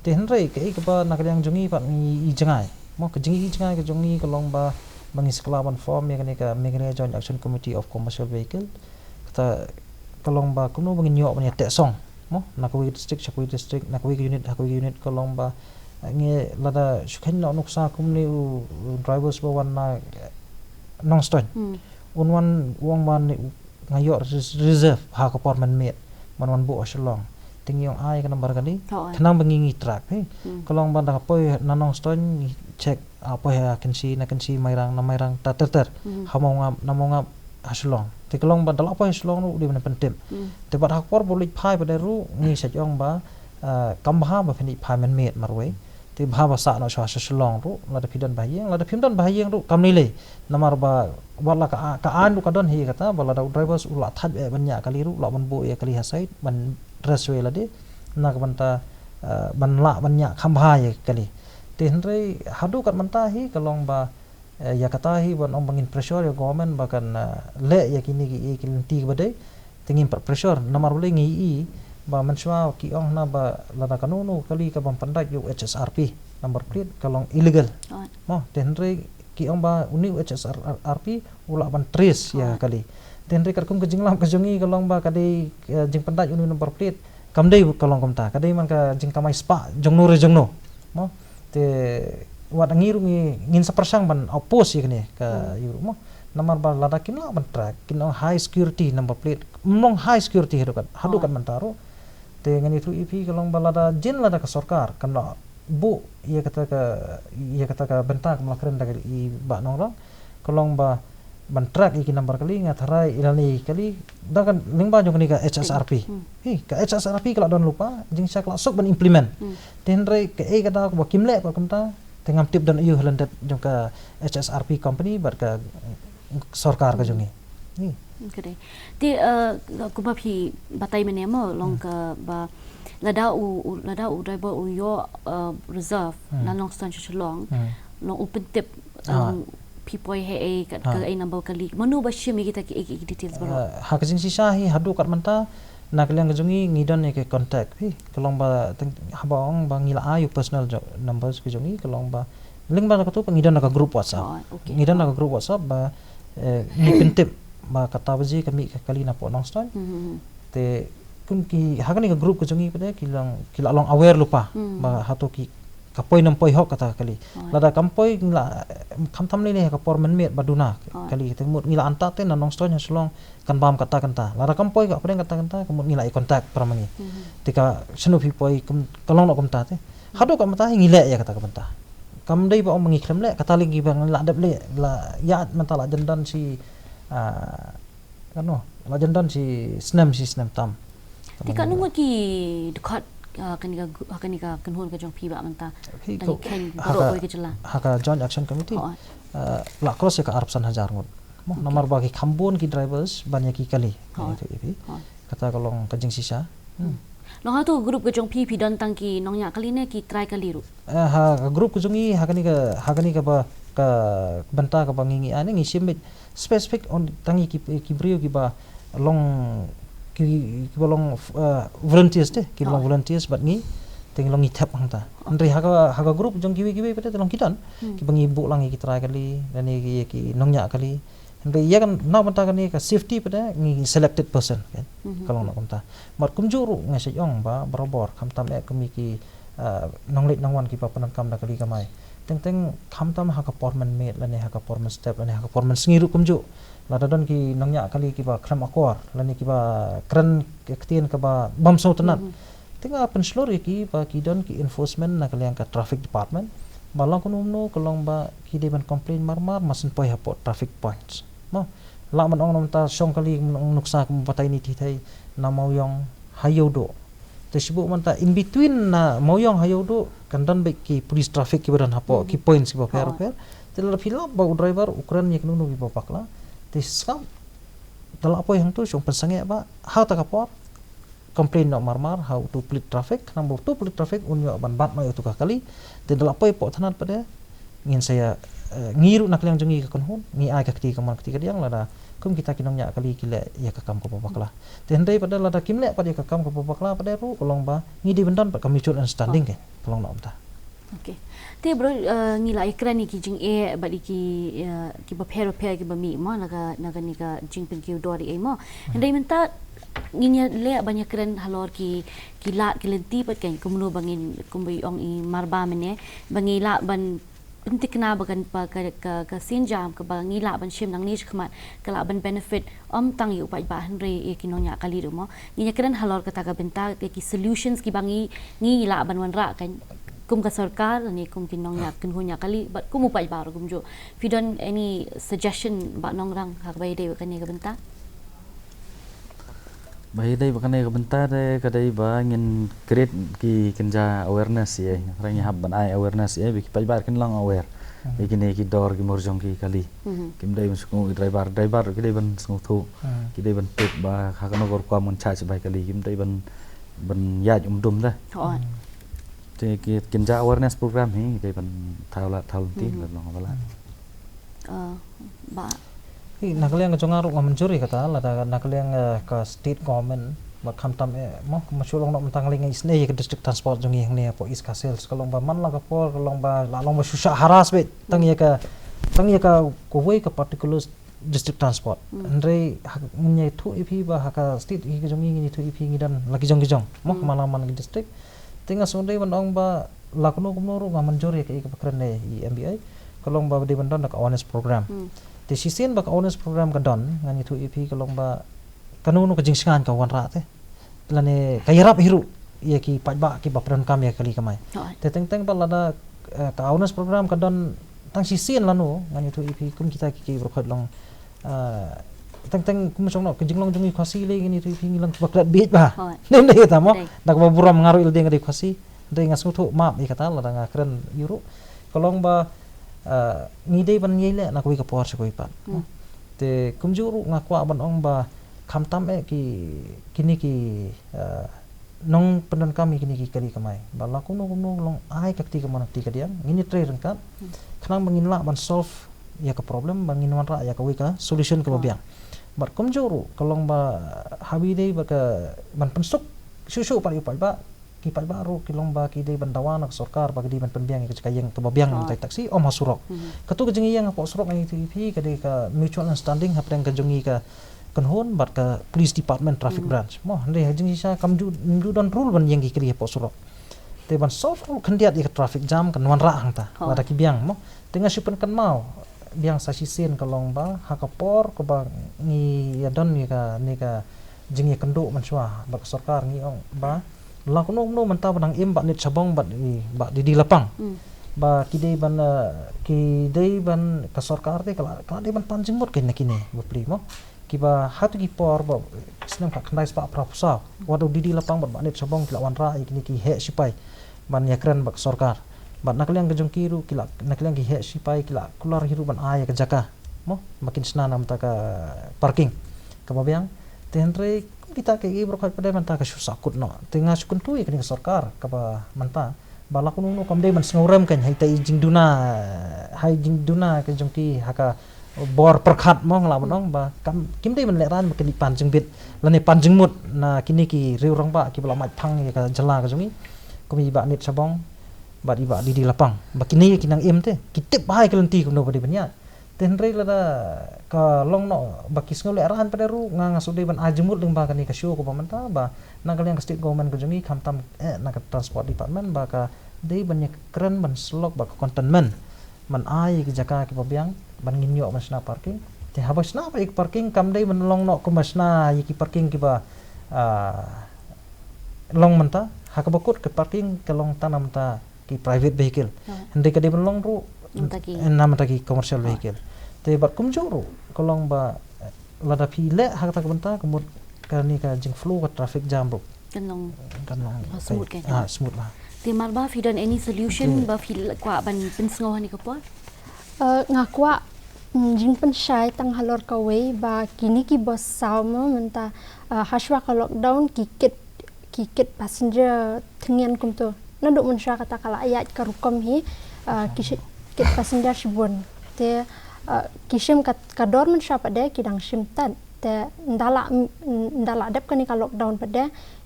Te hynrei kaei kaba na ka liang jong ngi pat ngi i jngai mo, ka jing i jngai ka jong ngi ka long ba, ba ngin sa kylla ban form ïa kane ka Meghalaya Joint Action Committee of Commercial Vehicle. Kata ka long ba kumno ba ngin ïoh ban ïa teh song mo, na kawei ka district sha kawei ka district, na kawei ka unit ha kawei ka unit, ka long ba, eh, ngi lada shu kheiñ noh nuksa kumne u, u drivers ba wan na, eh, Nongstoiñ. Un wan u ong ba ne u, nga ïoh res-, reserve ha ka por mynmiet ban wan buh ha Shillong. Te ngi ong ai ka number kali. Khnang ba ngi ngi track hi. Ka long ba da ka poi na Nongstoiñ ngi check, ah, poi ha Kynshi, na Kynshi Mairang, na Mairang ta ter ter. Ha Mawngap, na Mawngap ha Shillong. Te ka long ba da la poi ha Shillong ruh dei ban pyntip. Te bad ha ka por ba u leit phai pat de ruh ngi sa ong ba, ah, kam bha ba phin leit phai mynmiet marwei. Te bha ba sah noh shuwa sha Shillong ruh, lada phi don ba ha ïing, lada phim don ba ha ïing ruh kam lei lei. Namar ba wat la ka, ka aiñ ruh ka don hi kata ba lada u drivers u la thait eh ban ñiah kali ruh, la ban buh ïa kali ha side ban rest wei lade. Na ka bynta, eh, ban lah ban ñiah kham bha ïa kali. Te hynrei haduh kat mynta hi ka long ba, eh, ïa kata hi ban ong ba ngin pressure ïa government ba kan, eh, leh ïa kine ki, ïa ki lynti kiba dei. Te ngim pat pressure namar balei ngi i ba mynshuwa ki ong na ba lada kano kano kali ka bym pyndait ïa u H S R P number plate ka long illegal. Mo, te hynrei ki ong ba une u H S R P u lah ban trace ïa kali. Te hynrei katkum ka jinglap ka jong ngi ka long ba ka dei, eh, jingpyndait une u number plate kam dei ka long kumta, ka dei man ka jingkamai spah jongno re jongno. Mo, te wat ngi ruh ngi, ngin sa pyrshang ban oppose ïa kane ka ïa ruh mo. Namar ba lada kim lah ban track, kin long high security number plate, ym long high security haduh kat, haduh kat mynta ruh. Te ngan ïathuh ïa phi ka long ba lada jin lada ka sorkar kan lah buh ïa kata ka, ïa kata ka bynta kam lah kren da ka i Bah Nongrong. Ka long ba ban track ïa ki number kali, nga tharai ïa lane kali da ka lyngba jong kane ka H S R P. Hi, ka H S R P ka la don lypa, jingshisha ka la suk ban implement. Te hynrei kaei ka daw ba kim leh pat kumta, te ngam tip don aïu ha lyndet jong ka H S R P company bad ka sorkar ka jong ngi. Hi. Te, eh, kumba phi batai mynne mo, long kaba lada u, u, lada u driver u ïoh, eh, reserve na Nongstoiñ sha Shillong, long u pyntip, eh, phi poi ha ei, ka, ka ei number kali. Mano ba shim ïa kita ki, ki, ki details baroh? Eh, ha ka jingshisha hi haduh kat mynta na ka liang ka jong ngi ngi don ïa ka contact hi. Ka long ba teng haba ong ba ngi la ai u personal numbers ka jong ngi, ka long ba lyngba katu ka ngi don ka group WhatsApp. Ngi don ka group WhatsApp ba, eh, ngi pyntip ba kata baje ka mih ka kali napoh Nongstoiñ. Te kum ki ha kane ka group ka jong ngi pat de ki long, ki la long aware lypa ba hato ki ka poi nam poi hok kata ka kali. Lada kam poi ngi la, khamtam lei lei ha ka por mynmiet ba duna kali, te mut ngi la antad te na Nongstoiñ ha Shillong kan bam kata kata. Lada kam poi ka pdeng kata kata, ka mut ngi la ïa contact para ma ngi. Te ka shano phi poi, ka long noh kumta te. Haduh kat mynta hi ngi leh ïa kata ka bynta. Kam dei ba ong ma ngi khlem leh, kata lei ngi ba ngi la dep leh, la ïa mynta la jan don shi, ah, kano, la jan don shi snem, shi snem tam. Te katno ngut ki dkhot, ah, kane ka, ah, kane ka kynhun ka jong phi ba mynta? Hi, da ki kheiñ baroh kawei ka jylla. Ha ka Joint Action Committee, ah, la cross ïa ka arphew san hajar ngut. Mo, namar ba ki kham bun ki drivers ban ïa ki kali. Kata ka long ka jingshisha. Long hato group ka jong phi phi don tang ki nongñiah kali ne ki trai kali ruh? Eh, ha ka group ka jong ngi ha kane ka, ha kane kaba, ka bynta kaba ngi ngi ai ne ngi shim beit specific on tang ki, ki briew kiba long, ki, kiba long, eh, volunteers te, kiba long volunteers bad ngi te ngi long ngi thep hangta. Hynrei ha ka, ha ka group jong kiwei kiwei pat te long ki don kiba ngi buh lang ïa ki trai kali lane ki, ki nongñiah kali. Hynrei ïa kan na bynta kane ka safety pat de ngi selected person kan. Ka long na kumta. Bad kumjuh ruh nga sa ong ba barabor khamtam eh kum ki, ah, nongleit nongwan kiba pyndonkam da kali kamai. Teng teng khamtam ha ka por mynmiet lane ha ka por mynstep lane ha ka por mynsngi ruh kumjuh. Lada don ki nongñiah kali kiba khlem akor lane kiba kren ka ktien kaba bym sngewtynnat. Te nga pynshlur ïa ki ba ki don ki enforcement na ka liang ka traffic department. Ba long kumno kumno ka long ba ki dei ban complain mar mar, mar syn poi hapoh traffic points. Mo, lah ban ong na mynta shong kali nuksa kum batai ni thithei na Mawiong ha Ïewduh. Te shu buh mynta in between na Mawiong ha Ïewduh kan don bad ki police traffic kiba don hapoh ki points kiba pher pher. Te lada phi lap ba u driver u kren ïa kano kano kiba bakla, te sngap, da la poi hangto shu pynsangeh ba ha kata ka por complain noh marmar ha uto u police traffic, khnang ba uto u police traffic un ïoh ban bat noh ïa uto ka kali. Te da la poi hapoh thanat pat de ngin sa ïa, eh, ngi ruh na ka liang jong ngi ka kynhun ngi ai ka kti kamon kti kadiang lada kum kita ki nongñiah kali ki leh ïa ka kam kaba bakla. Te hynrei pat de lada kim leh pat ïa ka kam kaba bakla pat de ruh ka long ba ngi dei ban don pat ka mutual understanding, ka long noh mynta. Okay. Te bro, eh, ngi la ïakren ïa ki jingeh bad ïa ki, eh, kiba pher bapher kiba mih mo na ka, na kane ka jingpynkiew dor ïa mo. Hynrei mynta ngin ïa leh ban ïakren halor ki, ki lad ki lynti pat, kan kumno ba ngin, kumba i ong i Marba mynne, ba ngi lah ban pynthikna ba kan, ba ka, ka, ka sienjam kaba ngi lah ban shim nangne shakhmat ka lah ban benefit ym tang ïa u paidbah hynrei ïa ki nongñiah kali ruh mo. Ngin ïakren halor kata ka bynta, ki, ki solutions kiba ngi, ngi lah ban wanrah, kan, kum ka sorkar ne kum ki nongñiah, kynhun ñiah kali bad kum u paidbah ruh kumjuh. Phi don any suggestion, Bah Nongrang, ha kaba ïadei bad kane ka bynta? Ba ïadei bad kane ka bynta de ka dei ba ngin create ki kynja awareness ïa, ngi hap ban ai awareness ïa ba ki paidbah kin long aware ïa kine ki dor ki mur jong ki kali. Kim dei ban sngew, i driver, driver ki dei ban sngewthuh, ki dei ban tip ba ha kano ka rukom ngan charge bai kali, kim dei ban, ban ïaid um dum de. Te ki kynja awareness program hi dei ban thaw lad thaw lynti, lad long ba lad. Ba Hi, na ka liang ka jong nga ruh nga mynjur ïa kata, lada na ka liang, eh, ka state government, ba khamtam, eh, mo, ma shu long noh mynta nga leh nga isynei ïa ka district transport jong ngi hangne hapoh East Khasi Hills, ka long ba man la ka por, ka long ba, la long ba shu shah harass beit tang ïa ka, tang ïa ka kawei ka particular district transport. Hynrei ha, ngin ïathuh ïa phi ba ha ka state hi ka jong ngi, ngin ïathuh ïa phi ngi don la ki jong ki jong, mo, ha man la man ki district. Te nga sngewdei ban ong ba la kumno kumno ruh nga mynjur ïa kaei kaba kren ïa i M B I, ka long ba dei ban don da ka awareness program. Te shisien ba ka awareness program ka don, ngan ïathuh ïa phi, ka long ba kano kano ka jingshngaiñ ka wanrah te, lane ka ïarap hi ruh ïa ki paidbah kiba pyndonkam ïa ka kali kamai. Te teng teng ba lada, eh, ka awareness program ka don tang shisien lano, ngan ïathuh ïa phi kum kita ki, ki baroh khoit long, ah, teng teng kum shong noh ka jinglong jong ngi Khasi lei, ngan ïathuh ïa phi ngi long kiba klet bieit bha. Dei, dei ta mo. Da kaba burom nga ruh ïa lade nga dei Khasi. Dei, nga sngewthuh map ïa kata lada nga kren ïa ruh. Ka long ba, ah, ngi dei ban ïai leh na kawei ka por sha kawei pat. Te kumjuh ruh nga kwah ban ong ba khamtam eh ki, kine ki, ah, nongpyndonkam ïa kine ki kali kamai, ba la kumno kumno long ai ka kti kamon kti kadiang, ngin ïatrei ryngkat khnang ba ngin lah ban solve ïa ka problem, ba ngin wanrah ïa kawei ka solution kaba biang. Bad kumjuh ruh ka long ba haba dei ba ka ban pynsuk shuh shuh pat ïa u paidbah, ki paidbah ruh ki long ba ki dei ban dawa na ka sorkar ba ki dei ban pynbiang ïa ka jaka ïeng kaba biang, mynta taxi ym ha surok. Kato ka jingïeng hapoh surok, ngan ïathuh ïa phi, ka dei ka mutual understanding hapdeng ka jong ngi ka kynhun bad ka police department, traffic branch. Mo, hynrei ha jingshisha kam ju, ju don rule ban ïeng ki kali hapoh surok. Te ban solve ruh khyndiat ïa ka traffic jam kan wanrah hangta lada ki biang mo. Te nga shu pynkynmaw biang sa shisien ka long ba ha ka por kaba ngi ïa don ïa kane ka jingïakynduh mynshuwa bad ka sorkar, ngi ong ba la kumno kumno mynta ba nang im Bah Nit Shabong bad i Bah Didi Lapang, ba ki dei ban, eh, ki dei ban, ka sorkar te ka la, ka la dei ban pan jingmut ka na kine bapli mo. Kiba ha tu ki por ba snem khatkhyndai spah phra phew saw, wat u Didi Lapang bad Bah Nit Shabong ki la wanrah ïa kine ki heh shipai ban ïakren bad ka sorkar. Bad na ka liang ka jong ki ruh ki la, na ka liang ki heh shipai ki la kular hi ruh ban ai ïa ka jaka mo, ba kin shna na bynta ka parking kaba biang. Te hynrei kita ki, ki baroh khoit pat de mynta ka shu sahkut noh. Te nga shu kyntu ïa kane ka sorkar kaba mynta ba la kumno kumno kam dei ban sngewrem kan ha ita i jingduna, ha i jingduna ka jong ki ha ka bor pyrkhat mo, nga lah ban ong ba kam, kim dei ban lehraiñ ba kin pan jingbit lane pan jingmut na kine ki riew rangbah kiba la mait phang ïa ka jylla ka jong ngi, kum i Bah Nit Shabong bad i Bah Didi Lapang, ba kine ki nang im te ki tip bha ïa ka lynti kumno ba dei ban ïaid. Te hynrei lada ka long noh ba ki sngew lehraiñ pat de ruh, nga, nga shu dei ban ai jingmut lyngba kane ka show kaba mynta ba na ka liang ka state government ka jong ngi, khamtam eh na ka transport department, ba ka dei ban ïakren ban syllok bad ka cantonment ban ai ïa ki jaka kiba biang ban ngin ïoh ban shna parking. Te haba shna pat ïa ki parking kam dei ban long noh kumba shna ïa ki parking kiba, ah, long mynta, ha kaba kut ka parking ka long tang na bynta ki private vehicle. Hynrei ka dei ban long ruh na bynta ki, eh, na bynta ki commercial vehicle. Te bad kumjuh ruh ka long ba, eh, lada phi leh ha kata ka bynta ka mut kane ka jingflow ka traffic jam ruh Kan long kan long ha smooth kan. Ah, smooth ba. Te mar ba phi don any solution ba phi kwah ban pynsngew ha kane ka por? Uh, nga kwah mm, jingpynshai tang halor kawei ba kine ki bus saw mo mynta uh, hashwa ka lockdown ki kit ki kit passenger thngen kumto. Naduh mynshuwa kata ka la ïaid ka rukom hi uh, ki shi- kit passenger shibun. Te uh, ki shim ka, ka dor mynshuwa pat de ki dang shim tad. Te nda la nda la dep kane ka lockdown pat de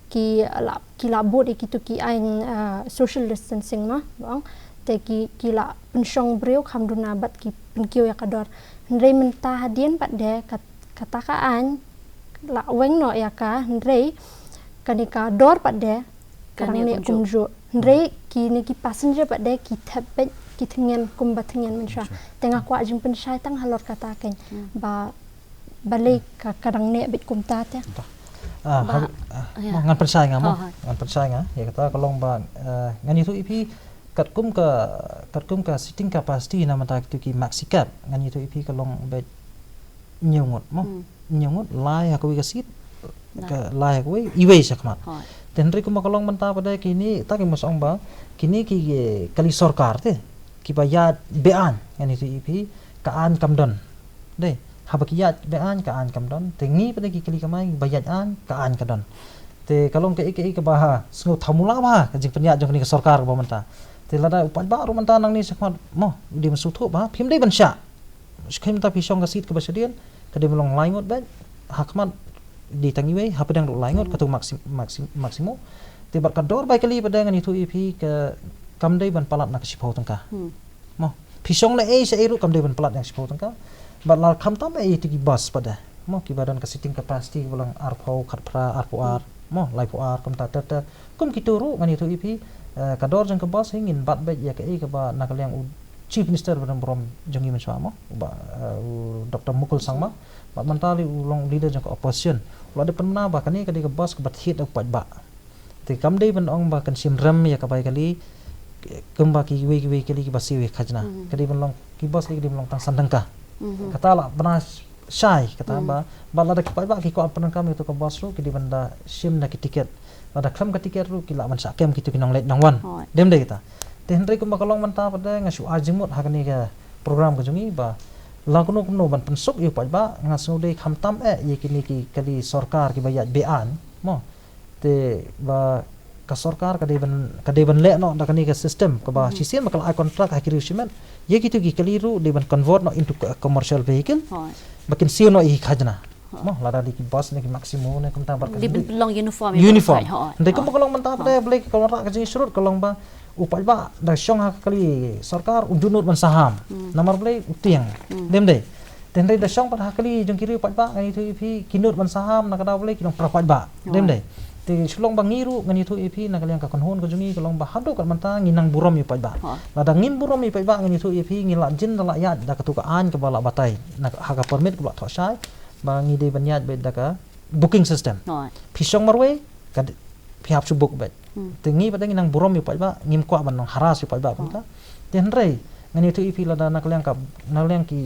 ki la ki la bud ïa kitu ki aiñ uh, social distancing ma bang te ki ki la pynshong briew kham duna bad ki pynkiew ïa ka dor. Hynrei mynta hadien pat de kat, kata ka aiñ la weng noh ïa ka hynrei kane ka dor pat de ka dang neh kumjuh. Hynrei kine ki passenger pat de ki thep beit ki thngen kumba thngen mynshuwa. Te nga kwah jingpynshai tang halor kata kein ba balei ka ka dang neh beit kumta te. Ah, Ba- ha- ah, ya. mo, ngan pynshai nga mo. Oh, hai. Ngan pynshai nga ïa kata ka long ba eh, ngan ïathuh ïa phi katkum ka katkum ka seating capacity na mynta kitu ki maxi cab ngan ïathuh ïa phi ka long beit hynñiew ngut mo. Hmm. Hynñiew ngut lai ha kawei ka seat Lai. ka lai ha kawei iwei shakhmat. Hoi. Te hynrei kumba ka long mynta pat de kine ta ki mosong ba kine ki eh, kali sorkar te kiba ïaid be-aiñ ngan ïathuh ïa phi ka aiñ kam don. Dei haba ki ïaid be-aiñ ka aiñ kam don. Te ngi pat de ki kali kamai ba ïaid aiñ ka aiñ ka don. Te ka long kaei kaei kaba ha sngew thamula ba ha ka jingpynïaid jong kane ka sorkar kaba mynta. Te lada u paidbah ruh mynta nangne shakhmat mo u dei ban sngewthuh ba phim dei ban shah. Shakhmat mynta phi shong ka seat kaba shadien ka dei ban long lai ngut beit ha khmat dei tang iwei ha pdeng ruh lai ngut katu maxi- maxi- maximum. Te bad ka dor bai kali pat de ngan ïathuh ïa phi ka kam dei ban palat na ka shiphew tyngka. Hmm. Mo phi shong na ei sha ei ruh kam dei ban palat na ka shiphew tyngka. Bad la khamtam ei ïa ki bus pat de mo kiba don ka seating capacity kiba long arphew khatphra arphew ar mo laiphew ar kumta ter ter. Kum kitu ruh ngan ïathuh ïa phi eh, ka dor jong ka bus hi ngin bat beit ïa kaei kaba na ka liang u Chief Minister ba don burom jong ngi mynshuwa mo ba eh, u Dr Mukul Sangma. Bad mynta li u long leader jong ka opposition u la dep pynbna ba kane ka dei ka bus kaba thied da u paidbah. Te kam dei ban ong ba kan shim rem ïa ka bai kali kumba kiwei kiwei kali kiba siew ïa ka khajna. Ka dei ban long ki bus li ka dei ban long tang san tyngka. Kata la bna shai kata ba ba lada ki paidbah ki kwah pyndonkam ïa tu ka bus ruh ki dei ban da shim na ki tiket. Lada khlem ka tiket ruh ki lah ban shah kem kitu ki nongleit nongwan. Dem dei kata. Te hynrei kumba ka long mynta pat de nga shu ai jingmut ha kane ka program ka jong ngi ba la kumno kumno ban pynsuk ïa u paidbah nga sngew dei khamtam eh ïa kine ki kali sorkar kiba ïaid be-aiñ mo. Te ba ka sorkar ka dei ban ka dei ban leh noh da kane ka system kaba shisien ba ka la ai contract ha ki riew shimet ïa kitu ki kali ruh dei ban convert noh into a commercial vehicle. Ba kin siew noh ïa ki khajna. Mo lada dei ki bus ne ki maximo ne kumta bad ka Dei ban pynlong uniform. Uniform. Dei kumba ka long mynta pat de balei ka long ra ka jingshurut ka long ba u paidbah da shong ha ka kali sorkar u ju nud ban saham. Namar balei u tieng. Dem dei. Te hynrei da shong pat ha kali jong ki riew paidbah ngan ïathuh ïa phi ki nud ban saham na ka daw balei ki long para paidbah. Dem dei. Te shu long ba ngi ruh ngan ïathuh ïa phi na ka liang ka kynhun ka jong ngi ka long ba haduh kat mynta ngi nang burom ïa u paidbah. Lada ngim burom ïa u paidbah ngan ïathuh ïa phi ngi la jin da la ïaid da katu ka aiñ kaba la batai na ha ka permit kaba la thoh shai ba ngi dei ban ïaid beit da ka booking system. Phi shong marwei ka phi hap shu book beit. Te ngi pat de ngi nang burom ïa u paidbah ngim kwah ban nang harass ïa u paidbah kumta. Te hynrei ngan ïathuh ïa phi lada na ka liang ka na ka liang ki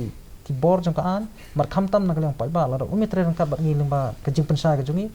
ki bor jong ka aiñ bad khamtam na ka liang paidbah lada um ïatrei ryngkat bad ngi lyngba ka jingpynshai ka jong ngi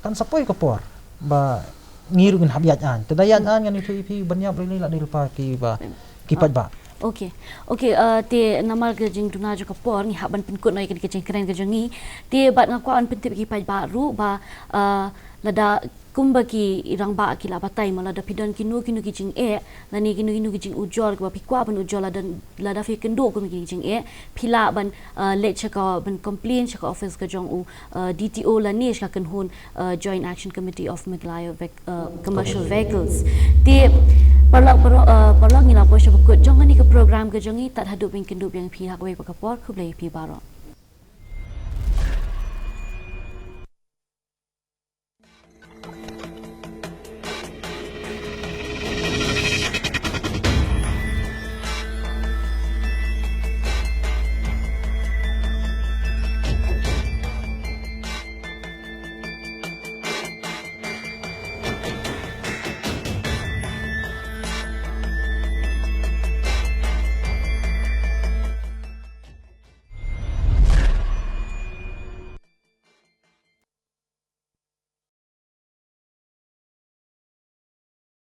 kan sa poi ka por ba ngi ruh ngin hap ïaid aiñ. Te da ïaid aiñ ngan ïathuh ïa phi ban ïap lei lei la dei lypa ki ba ki paidbah. Okay. Okay, uh, te namar ka jingduna jong ka por ngi hap ban pynkut noh ïa ka jingkren ka jong ngi. Te bad nga kwah ban pyntip ki paidbah ruh ba uh, lada kumba ki rangbah ki la batai ma lada phi don kino kino ki jingeh lane kino kino ki jingujor kiba phi kwah ban ujor lada lada phi kynduh kum ki jingeh phi lah ban uh, leit sha ka ban complain sha ka office ka jong u uh, D T O lane sha ka kynhun uh, Joint Action Committee of Meghalaya Vec- uh, Commercial Vehicles. Te paralok paralok uh, paralok ngi la poi sha ba kut jong kane ka program ka jong ngi tad haduh ba ngin kynduh biang phi ha kawei pat ka por khublei phi baroh.